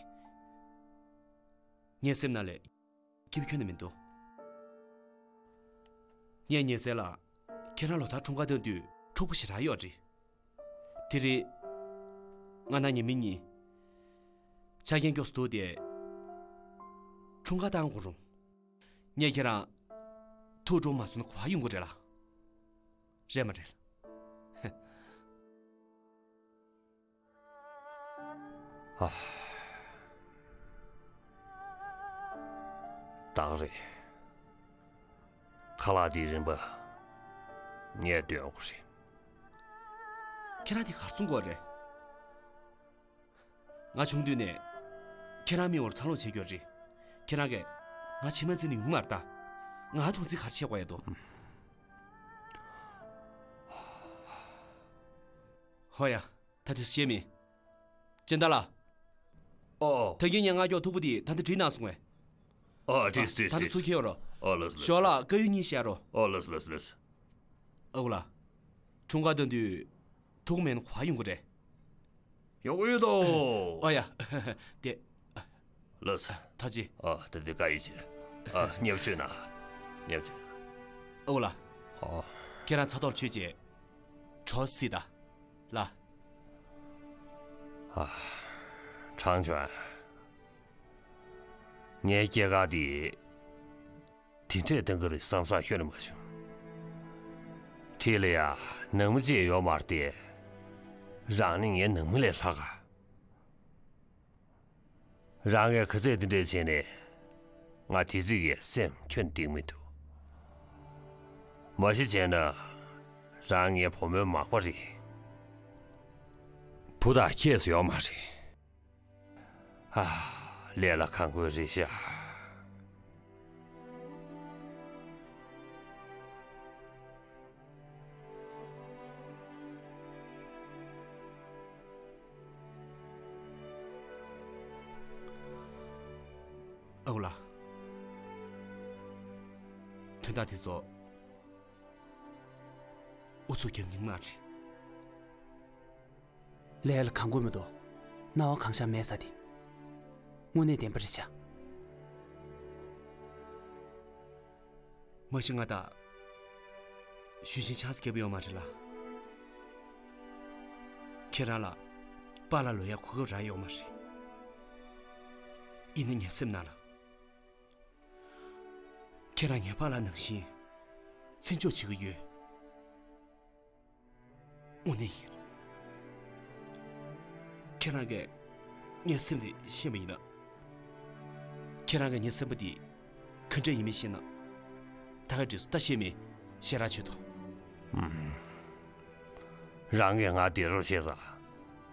ངའི་སེམས་ནང་ལ་སྐྱིད་པོ་ཁྱོན་ནས་མི་འདུག་ངས་ཉེ་སར་ལ་ཁྱེད་རང་ལོ་ལྟར་འཁྲུངས་སྐར་སྟོན་དུས་འཁྲུག་པོ་ཞེ་དྲག་ཡོད་རེད། དེ་རིང་ང་དང་ཉེ་མི་གཉིས་ཆ་རྐྱེན་སྐྱོ་སུ་འདུག་སྟེ། འཁྲུངས་སྐར་བཏང་དགོས་རུང་། ངས་ཁྱེད་རང་ཐུགས་སྤྲོ་མ་བཟོ་ན་ག་པར་ཡོང་གི་རེད་ལ། རེད་མ་རེད་ལ། ཨ། བདག་རེད། ཁ་ལག་འདིའི་རིན་པ་ངས་འདོན་དགོས་རེད། ཁྱེད་རང་འདི་ག་རེ་གསུང་གི་ཡོད་རེད། ང་ཆུང་དུས་ནས་ཁྱེད་རང་མི་འོར་འཚར་ལོངས་བྱེད་ཀྱི་ཡོད་རེད། ཁྱེད་རང་གིས་ང་ཕྱི་མ་འཛིན་ནས་ཡོང་མ་རེད་ད། ང་དུང་རྩིས་ག་རེ་བྱེད་དགོས་ཡ་འདུག་ཧོ་ཡ། ད་དུས་ཤེས་མིན། སྤྱན་བདག་ལགས། ཨོ། ད་གིན་ངས་ང་སྐྱོགས་མཐུག་པོ་དེ་ད་ལྟ་བྲིས་གནང་སོང་ངས། ཨོ། བྲིས་བྲིས་ད་ལྟ་བྲིས། ཚུར་ཁྱེར་ཡོང་རོགས། ཨོ་ལགས་སོ་ལགས་སོ། ཞོར་ལ་དཀར་ཡོལ་གཉིས་བཞག་རོགས། ཨོ་ལགས་སོ་ལགས་སོ་ལགས་སོ། ཨ་ཁུ་ལགས། འཁྲུངས་སྐར་སྟོན་དུས་ཐུག་མེད་ན་ག་པར་ཡོང་གི་རེད། ཡོང་གི་ཡོད་དོ། ཨོ་ཡ། དེ། ལགས་སོ། ཐུགས་རྗེ་ཆེ། ཨ། ད་དེ་དཀར་ཡོལ་བྱས། ཨ། སྙབ་བཅོས་གནང་། སྙབ་བཅོས། ཨ་ཁུ་ལགས། ཨོ། ཁྱེད་རང་ཚ་ཐོག་ལ་མཆོད་བྱས། གྲོ་སི་ད། ལ། ཨ། ཁྲང་ཅུན། ངའི་སྐྱེས་སྐར་འདི་དེ་འདྲས་གཏོང་གི་རེད་བསམ་བསམ་ཤོད་ནས་མ་བྱུང་། འཁྲིས་ལ་ཡ་ནང་མི་གཅིག་ཡོད་མ་རེད་དེ། རང་ནི་ངའི་ནང་མི་ལས་ལྷག་ག། རང་གིས་ག་ཚད་འདི་འདྲས་བྱས་ནས་ང་དེ་ཙིག་གི་སེམས་ཁྱོན་གཏིང་མི་འདུག་མ་གཞི་བྱས་ན་རང་ངའི་བུ་མོའི་མག་པ་རེད། བུ་དང་ཁྱད་དུ་ཡོད་མ་རེད། ཨ། ལས་ལ་གང་དགོས་རེད་ཤག་ཨ་ཁུ་ལགས། དོན་དག་དེ་ཚོ་ཨུ་ཚུགས་རྒྱབ་སྙིང་མ་རེད། ལས་ལ་གང་དགོས་མི་འདུག་སྣང་བ་གང་ཤར་མེད་ས་དེ། དངོས་གནས་བདེན་པ་རེད་ཤག་མ་གཞི་ང་ད་ཞུ་ཞིང་ཆང་ས་རྒྱབ་ཡོད་མ་རེད་ལ། ཁྱེད་རང་ལ་ པཱ་ལགས་ལོག་ཡག་གོ་སྐབས་རག་ཡོད་མ་རེད། ཡིན་ན་ངའི་སེམས་ནང་ལ། ཁྱེད་རང་ངའི་པཱ་ལགས་ནང་བཞིན་བརྩི་འཇོག་བྱེད་ཀྱི་ཡོད། དངོས་གནས་ཡིན། ཁྱེད་རང་གིས་ངའི་སེམས་དེ་ཤེས་པ་ཡིན་ན། ཁྱེད་རང་གིས་ངའི་སེམས་པ་འདི་ག་འདྲ་ཡིན་མིན་ཤེས་ན། ད་ག་འདྲས་སུ་ལྟ་ཤེས་མིན་ཤེས་རོགས་བྱེད་དོ། ཨུམ། རང་གིས་ང་དེ་རུ་བྱས་ཙང་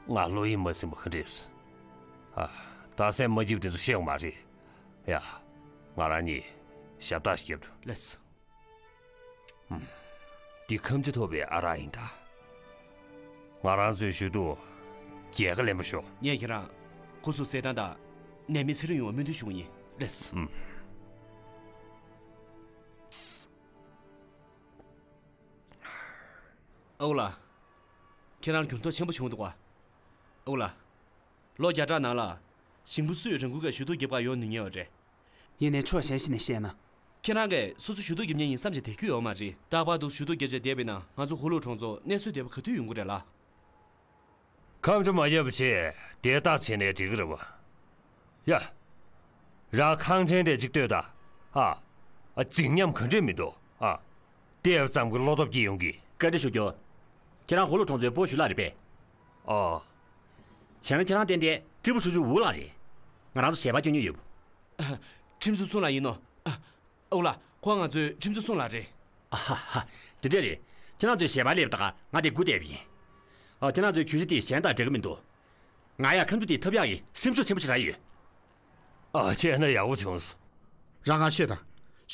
ང་བློ་ཡིད་མ་ཚིམ་པ་ག་འདྲས། ཨ། ད་སེམས་མ་སྐྱིད་པ་དེ་ཚོ་ཤེས་དགོས་མ་རེད། ཡ། ང་རང་གཉིས་ཞབས་ཏོག་ཞིག་རྒྱབ་འགྲོ། ལགས་སོ། འདི་ཁམས་ཆུ་ཐོག་པའི་ཨ་རག་ཡིན་ད། ང་རང་ཚོའི་ཞུ་གཏུག་རྒྱལ་ཁ་ལེན་པ་ཤོག་ངས་ཁྱེད་རང་སྐུ་གཟུགས་གསལ་ཐང་དང་ནད་མེད་ཚེ་རིང་ཡོང་བའི་སྨོན་འདུན་ཞུ་གི་ཡིན། ལགས་སོ། ཨ་ཁུ་ལགས། ཁྱེད་རང་འགྱུར་ལྡོག་ཆེན་པོ་བྱུང་འདུག་ག་ཨ་ཁུ་ལགས། ལོ་བརྒྱ་ཕྲག་ནང་ལ་ཞིང་པ་སུས་རང་འགུལ་གྱིས་ཞུ་གཏུག་རྒྱབ་གར་ཡོང་ནུས་ངེས་པ་རེད། ཡིན་ནའི་ཕྱོགས་གཞན་ཞིག་ནས་བཤད་ན། ཁྱེད་རང་གིས་སོ་སོ་ཞུ་གཏུག་རྒྱབ་མཁན་ཡིན་བསམ་བྱས་བསྡད་རྒྱུ་ཡོད་མ་རེད། རྟག་པར་དུ་ཞུ་གཏུག་རྒྱབ་བྱས་བསྡད་པ་ཡིན་ན་ང་ཚོ་ཧུ་ལུ་གྲོང་ཚོ་གནས་ཚུལ་བདེ་པོ་ག་དུས་ཡོང་གི་རེད་ལགས། ཁམས་ཆུ་མ་བརྒྱབ་པ་བྱས་དེ་ལྟ་བྱས་ནས་འགྲིག་གི་རེད་པ། ཡ། རང་ཁང་ཆེན་དེ་གཅིག་ལྟོས་དང་། ཨ། ཨ། རྫིག་ཉམས་ག་འདྲས་མི་འདུག་ཨ། བལྟས་པ་ཙམ་གྱིས་བློ་སྟོབས་སྐྱེ་ཡོང་གི། བཀའ་འདྲི་ཞུ་རྒྱུ། ཁྱེད་རང་ཧུ་ལུ་གྲོང་ཚོའི་སྤོ་ཞུ་ལགས་རེད་པས། ཨོ། བྱས་ན་ཁྱེད་རང་ཏན་ཏན་ཀྲི་པུ་ཧྲུའུ་ཅུའུ་ཝུའུ་ལགས་རེད། ང་རང་ཚོ་ཞལ་པར་སྐྱོན་མྱོང་ཡོད། ཁྲིམས་རྩོད་སྲུང་ལགས་ཡིན་ནོ། ཨ། ཨོ་ལགས། ཁོང་ང་ཚོའི་ཁྲིམས་རྩོད་སྲུང་ལགས་རེད། ཨ་ཧ་ཧ། དེ་འདྲས་རེད། ཁྱེད་རང་ཚོའི་ཞལ་པར་སླེབས་དང་ང་དེ་སྒུག་བསྡད་པ་ཡིན། ཨ། ཁྱེད་རང་ཚོའི་གྱོད་གཞི་དེ་གཞན་དང་འདྲ་གི་མི་འདུག་ང་ཡང་ཁམས་ཆུ་དེ་ཐབས་ཡག་གི་སེམས་ཤུགས་ཆེན་པོ་ཞིག་རག་ཡོད། ཨ། བྱས་ན་ཡག་པོ་བྱུང་སོང་། རང་ང་ཤོད་དང་།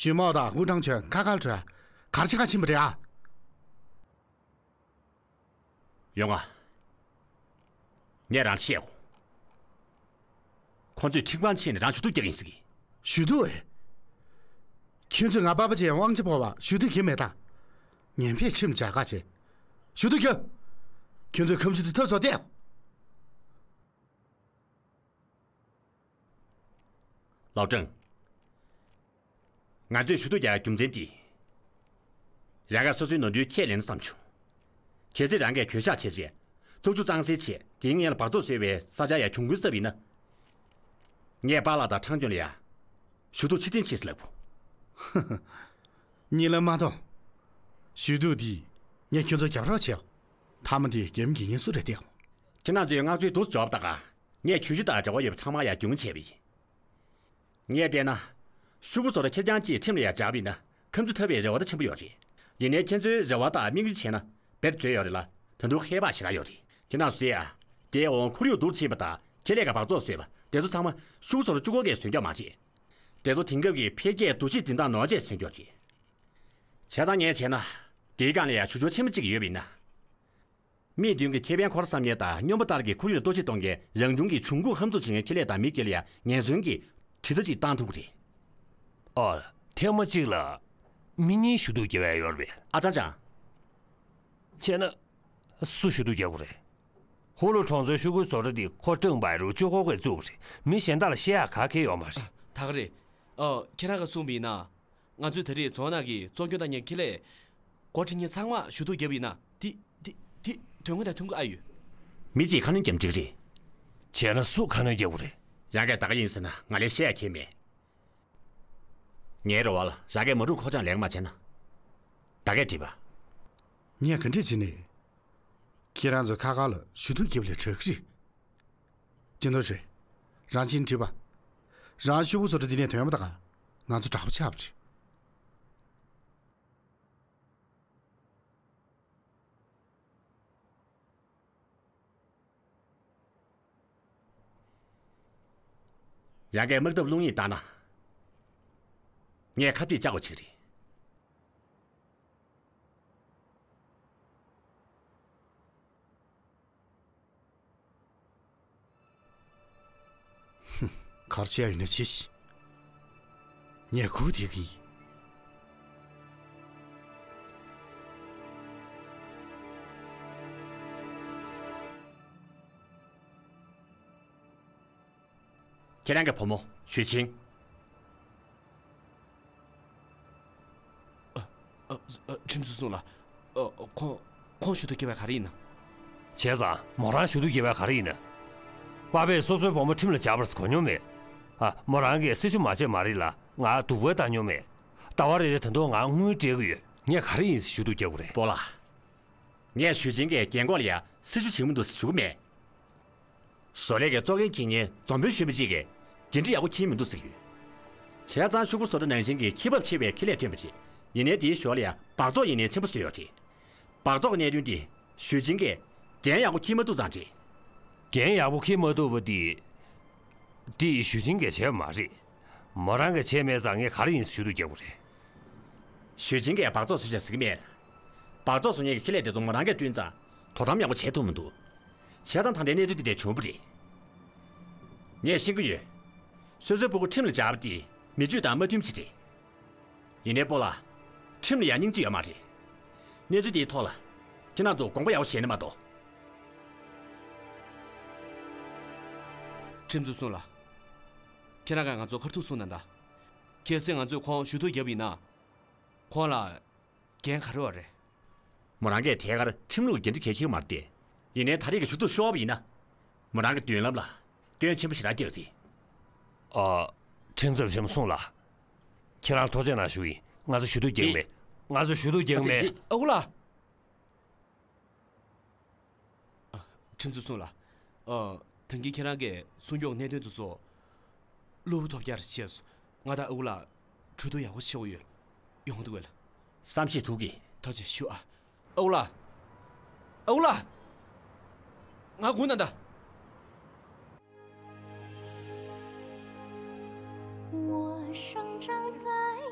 ཞུས་མོ་དང་ཝུའུ་ཁྲང་ཆོས་ཁ་ཁར་བྲོས། གར་ཆེ་ཁ་ཕྱིན་པ་རེད་ཨ། ཡོང་ང་། ངས་རང་ལ་བཤད་གོ། ཁོང་ཚོས་ཁྲིམས་ཁང་ཕྱིན་ནས་རང་ཞུ་གཏུག་རྒྱག་གི་ཡིན་ཟེར་གི། ཞུ་གཏུག་ཨེ། ཁྱོད་ཚོས་ང་པ་ཕ་ཆེ་དབང་ཆེ་ཕོ་བ་ཞུ་གཏུག་གི་མེད་ད། ངན་པས་ཁྲིམས་འཇགས་ག་བྱེད། ཞུ་གཏུག་རྒྱབ། ཁྱོད་ཚོས་ཁམས་ཆུ་དེ་ཐབས་སོགས་བལྟས། ལའོ་ཀྲང་། ང་ཚོས་ཞུ་གཏུག་རྒྱག་རྒྱུ་མཚན་འདི། རང་གིས་སོ་སོའི་ནོར་འཁྲུལ་ཁས་ལེན་ན་བསམ་བྱུང་། གལ་སྲིད་རང་གིས་གུས་ཞབས་བྱས་རྗེས། བཙོག་ཆུ་གཙང་སེལ་བྱས་དེའི་སྔོན་ལ་སྦགས་བཙོག་བཟོས་པའི་ས་ཆར་ཡང་གྱོང་གུན་བསབས་ཡིན་ན། ངས་པཱ་ལགས་དང་ཁྲང་ཅུན་ལ་ཡང་། ཞུ་གཏུག་ཕྱིར་འཐེན་བྱེད་ཟེར་ལབ་གོ། གཉིད་ལམ་མ་གཏོང་། ཞུ་གཏུག་འདིས་ངས་ཁྱོད་ཚོར་རྒྱབ་རོགས་བྱེད། མཐའ་མ་དེ་རྒྱབ་འགལ་མཁན་སུ་རེད་བལྟས། ཁྱེད་རྣམ་ཚོས་མངགས་བཅོལ་འདུག་སེ་འཇོག་པ་དང་། ངས་གྱོད་གཞི་དང་འབྲེལ་བ་ཡོད་པ་ཚང་མ་ཡང་རྒྱུས་ལོན་བྱས་པ་ཡིན། ངས་བལྟས་ན། ཤོག་བུ་བཟོ་གྲྭ་ཁེར་རྐྱང་གཅིག་ཁྲིམས་ལ་ཡང་འཇགས་པ་ཡིན་ན་ཁམས་ཆུ་ཐར་བའི་རེ་བ་ད་ཆེན་པོ་ཡོད་རེད། ཡིན་ནའི་ཁྱེད་ཚོའི་རེ་བ་དང་དམིགས་ཡུལ་བྱས་ན་བེད་སྤྱོད་ཡོད་རེད་ལ། ད་དུང་ཧེ་བག་ཞེ་དྲག་ཡོད་རེད། ཁྱེད་རྣམ་ཚོས་ཡང་། དེའི་འོག་ཁོར་ཡུག་སྡུག་ཕྱིན་པ་དང་ཁེ་ལས་ཀྱི་སྦགས་བཙོག་བཟོས་པ་དེ་ཚོ་ཚང་མ་ཤོག་བུ་བཟོ་གྲྭ་བཅུ་དགུ་གིས་བཟོས་ཀྱོག་མ་རེད། དེ་ཚོ་དེང་སྐབས་ཀྱི་འཕེལ་རྒྱས་འདུ་ཤེས་འཛིན་སྟངས་ནོར་བ་བྱས་བཟོས་ཀྱོག་རེད། བྱས་ཙང་ངས་བྱས་ན། དེའི་སྒང་ལ་ཡང་ཞུ་སྦྱོར་ཆེན་པོ་གཅིག་ཡོད་པ་ཡིན་ན། མིའི་མདུན་གྱི་ཁེ་ཕན་འཁོར་བསམ་མཁན་དང་སྨྱོན་པ་ལྟར་གྱི་ཁོར་ཡུག་ལ་གཏོར་བཤིག་གཏོང་མཁན་རང་བྱུང་གི་འབྱུང་ཁུངས་ཧམ་བཟུང་བྱེད་མཁན་ཁེ་ལས་དང་མི་སྒེར་ལ་ཡང་ངན་སོང་གི་གྲི་ཐག་ཅིག་བཏང་ཐུབ་ཀྱི་རེད། ཨོ། ཐེངས་མ་གཅིག་ལ་མི་གཉིས་ཞུ་གཏུག་རྒྱག་ཡ་ཡོད་རེད་པས། ཨ་ཅང་ཅང་། བྱས་ན། སུ་ཞུ་གཏུག་རྒྱག་དགོས་རེད། ཧུ་ལུ་གྲོང་ཚོའི་ཤོག་གུའི་བཟོ་གྲྭ་འདི་ཁོ་ཀྲང་པའེ་རུའུ་ཅུའུ་ཧོ་གིས་བཙུགས་པ་རེད། མི་གཞན་དག་ལ་བཤད་ཡག་ག་གེ་ཡོད་མ་རེད། ད་ག་རེད། ཨོ། ཁྱེད་རང་གིས་གསུངས་པ་ཡིན་ན། ང་ཚོས་ད་རེས་རྫོང་ནང་གི་བཙོག་སྐྱོན་བཏང་མཁན་ཁེ་ལས་སྒོ་ཁྲིད་མཁན་ཚང་མ་ཞུ་གཏུག་བརྒྱབ་པ་ཡིན་ན། དེ་དེ་དེ་དོན་དངོས་དང་མཐུན་གྱི་ཨ་ཡོད། མི་གཅིག་ཁ་སྣོན་བརྒྱབ་འགྲིག་རེད། བྱས་ན་སུ་ཁ་སྣོན་རྒྱག་དགོས་རེད། རང་གིས་ད་ག་ཡིན་ཟེར་ན་ང་ལས་བཤད་ཡ་གང་ཡང་མེད། ངའི་རེ་བ་ལ་རང་གིས་མ་འགྲུབ་ཁོག་བཅངས་ལེགས་མ་བྱས་ན། ད་གས་འགྲིག་པ། ངས་ག་འདྲས་བྱས་ནས། ཁྱེད་རང་ཚོ་ཁ་ཁ་ལ་ཞུ་གཏུག་རྒྱབ་ལས་དྲག་གི་རེད། ཅི་འདོད་རེད། རང་ཁྱིམ་འགྲིག་པ། རང་ཤོག་བུ་བཟོ་གྲྭ་འདི་ནས་ཐོན་པ་དང་ང་ཚོ་དྲག་པོ་ཆགས་པ་རེད། རང་གིས་དམག་འཐབ་རླུང་ཡིག་བཏང་ན། ངས་ཁ་གཏད་བཅག་དགོས་ཆེ་རེད། ཧུམ། ག་རེ་བྱེད་ཡ་ཡོད་ན་བྱེད་ཤིག་ངས་སྒུག་བསྡད་ཀྱི་ཡིན། ཁྱེད་རང་གི་བུ་མོ་ཞུས་ཆིང་། ཨ། ཨ། ཨ། ཁྲིམས་སྲུང་ལགས། ཨ། ཁོང་ཁོང་ཞུ་གཏུག་བརྒྱབ་པ་ག་རེ་ཡིན་ན། བྱས་ཙང་མོ་རང་ཞུ་གཏུག་བརྒྱབ་པ་ག་རེ་ཡིན་ན། པ་ཕས་སོ་སོའི་བུ་མོ་ཁྲིམས་ལ་སྦྱར་བར་གོ་མྱོང་མེད། ཨ། མོ་རང་གིས་སྲི་ཞུ་མ་བྱས་མ་རེད་ལ། ང་སྡུག་པོ་བཏང་མྱོང་མེད། ཟླ་བ་རེ་རེ་ད་དུང་ང་དངུལ་སྤྲད་གི་ཡོད། ངས་ག་རེ་ཡིན་ཟེར་ཞུ་གཏུག་རྒྱག་དགོས་རེད། སྤོ་ལགས། ངས་ཞུས་ཅིན་གྱིས་རྒན་འཁོགས་ལ་ཡ་སྲི་ཞུ་བྱེད་ཀྱི་མི་འདུག་ཟེར་ཞུ་གི་མེད། བཟོ་ལས་ཀྱི་གཙོ་འགན་འཁྱེར་མཁན་འཛོམས་དཔོན་གཞོན་པ་གཅིག་གིས་འགན་འཁྲི་ཡག་པོ་འཁྱེར་མི་འདུག་ཟེར་གྱི་ཡོད། བྱས་ཙང་ཤོག་བུ་བཟོ་གྲྭ་ནང་བཞིན་གྱི་ཁྱད་པར་ཆེ་བའི་ཁེ་ལས་ཐོན་པ་རེད། ཡིན་ནའི་དེའི་ཞོར་ལ་ཡང་སྦགས་བཙོག་ཡིན་ནའི་ཆེན་པོ་བཟོས་ཡོད་རེད། སྦགས་བཙོག་གི་གནད་དོན་དེ་ཞུས་ཅིན་གྱིས་འགན་ཡག་པོ་འཁྱེར་མ་ཐུབ་ཙང་རེད། འགན་ཡག་པོ་འཁྱེར་མ་ཐུབ་པ་དེ། དེ་ཞུས་ཅིན་གྱིས་བྱས་པ་མ་རེད། མོ་རང་གིས་བྱས་མེད་ཙང་ངས་ག་རེ་ཡིན་ཞུ་གཏུག་རྒྱག་དགོས་རེད། ཞུས་ཅིན་གྱིས་སྦགས་བཙོག་བཟོས་བྱས་ཟེར་གྱི་མེད། སྦགས་བཙོག་བཟོ་མཁན་གྱི་ཁེ་ལས་དེ་ཚོ་མོ་རང་གིས་བསྐྲུན་ཙང་དོ་དམ་ཡག་པོ་བྱས་ཐུབ་མི་འདུག་བྱས་ཙང་ད་ལྟའི་གནས་ཚུལ་འདི་འདྲ་བྱུང་བ་རེད། ངས་ཤེས་ཀྱི་ཡོད། སོ་སོའི་སྤུ་གུ་ཁྲིམས་ལ་སྦྱར་བ་དེ་མི་ཇུས་དང་མ་མཐུན་པ་ཞིག་རེད། ཡིན་ནའི་སྤོ་ལགས། ཁྲིམས་ལ་ཡང་སྙིང་རྗེ་ཡོད་མ་རེད། གནས་ཚུལ་འདིའི་ཐོག་ལ་ཁྱེད་རང་ཚོ་དགོངས་པ་ཡག་པོ་བཞེས་ན་མ་གཏོགས། ཁྲིམས་རྩོད་སོང་ལ། ཁྱེད་རང་གིས་ང་ཚོ་ཁ་ཐུག་གསུངས་ན་ད། གལ་སྲིད་ང་ཚོས་ཁོང་ཞུ་གཏུག་བརྒྱབ་ཡིན་ན། ཁོང་ལ་འགན་ག་རེ་བ་རེད། མོ་རང་གིས་ཐད་ཀར་ཁྲིམས་ལུགས་འགན་འཁྲི་གལ་ཆེ་གི་མ་རེད་དེ། ཡིན་ནའི་ད་རེས་ཀྱི་ཞུ་གཏུག་ཤོར་བ་ཡིན་ན། མོ་རང་གི་མདུན་ལམ་ལ་སྐྱོན་ཆེན་པོ་ཞེ་དྲག་སྐྱེ་གི་རེད། ཨ། ཁྲིམས་རྩོད་པ་ཆེན་མོ་སོང་ལ། ཁྱེད་རང་ཐུགས་རྗེ་གནང་ཞུ་ཡིན། ང་ཚོ་ཞུ་གཏུག་རྒྱག་གི་མེད། ང་ཚོ་ཞུ་གཏུག་རྒྱག་གི་མེད། ཨ་ཁུ་ལགས། ཨ། ཁྲིམས་རྩོད་སོང་ལ། ཨ། ད་གིན་ཁྱེད་རང་གིས་གསུང་སྐྱོང་གནད་དོན་དེ་ཚོ་གློ་བུར་ཐོལ་རྒྱག་རེད་བྱས་སོང་། ང་དང་ཨ་ཁུ་ལགས་གྲོས་བསྡུར་ཡག་པོ་བྱེད་དགོས་ཡོད། ཡོང་འདུག་གས། བསམ་ཤེས་ཐུབ་ཀྱི། ཐུགས་རྗེ་ཆེ་ཞུ་ཨ། ཨ་ཁུ་ལགས། ཨ་ཁུ་ལགས། ང་སྒུག་གནང་དང་། 我生长在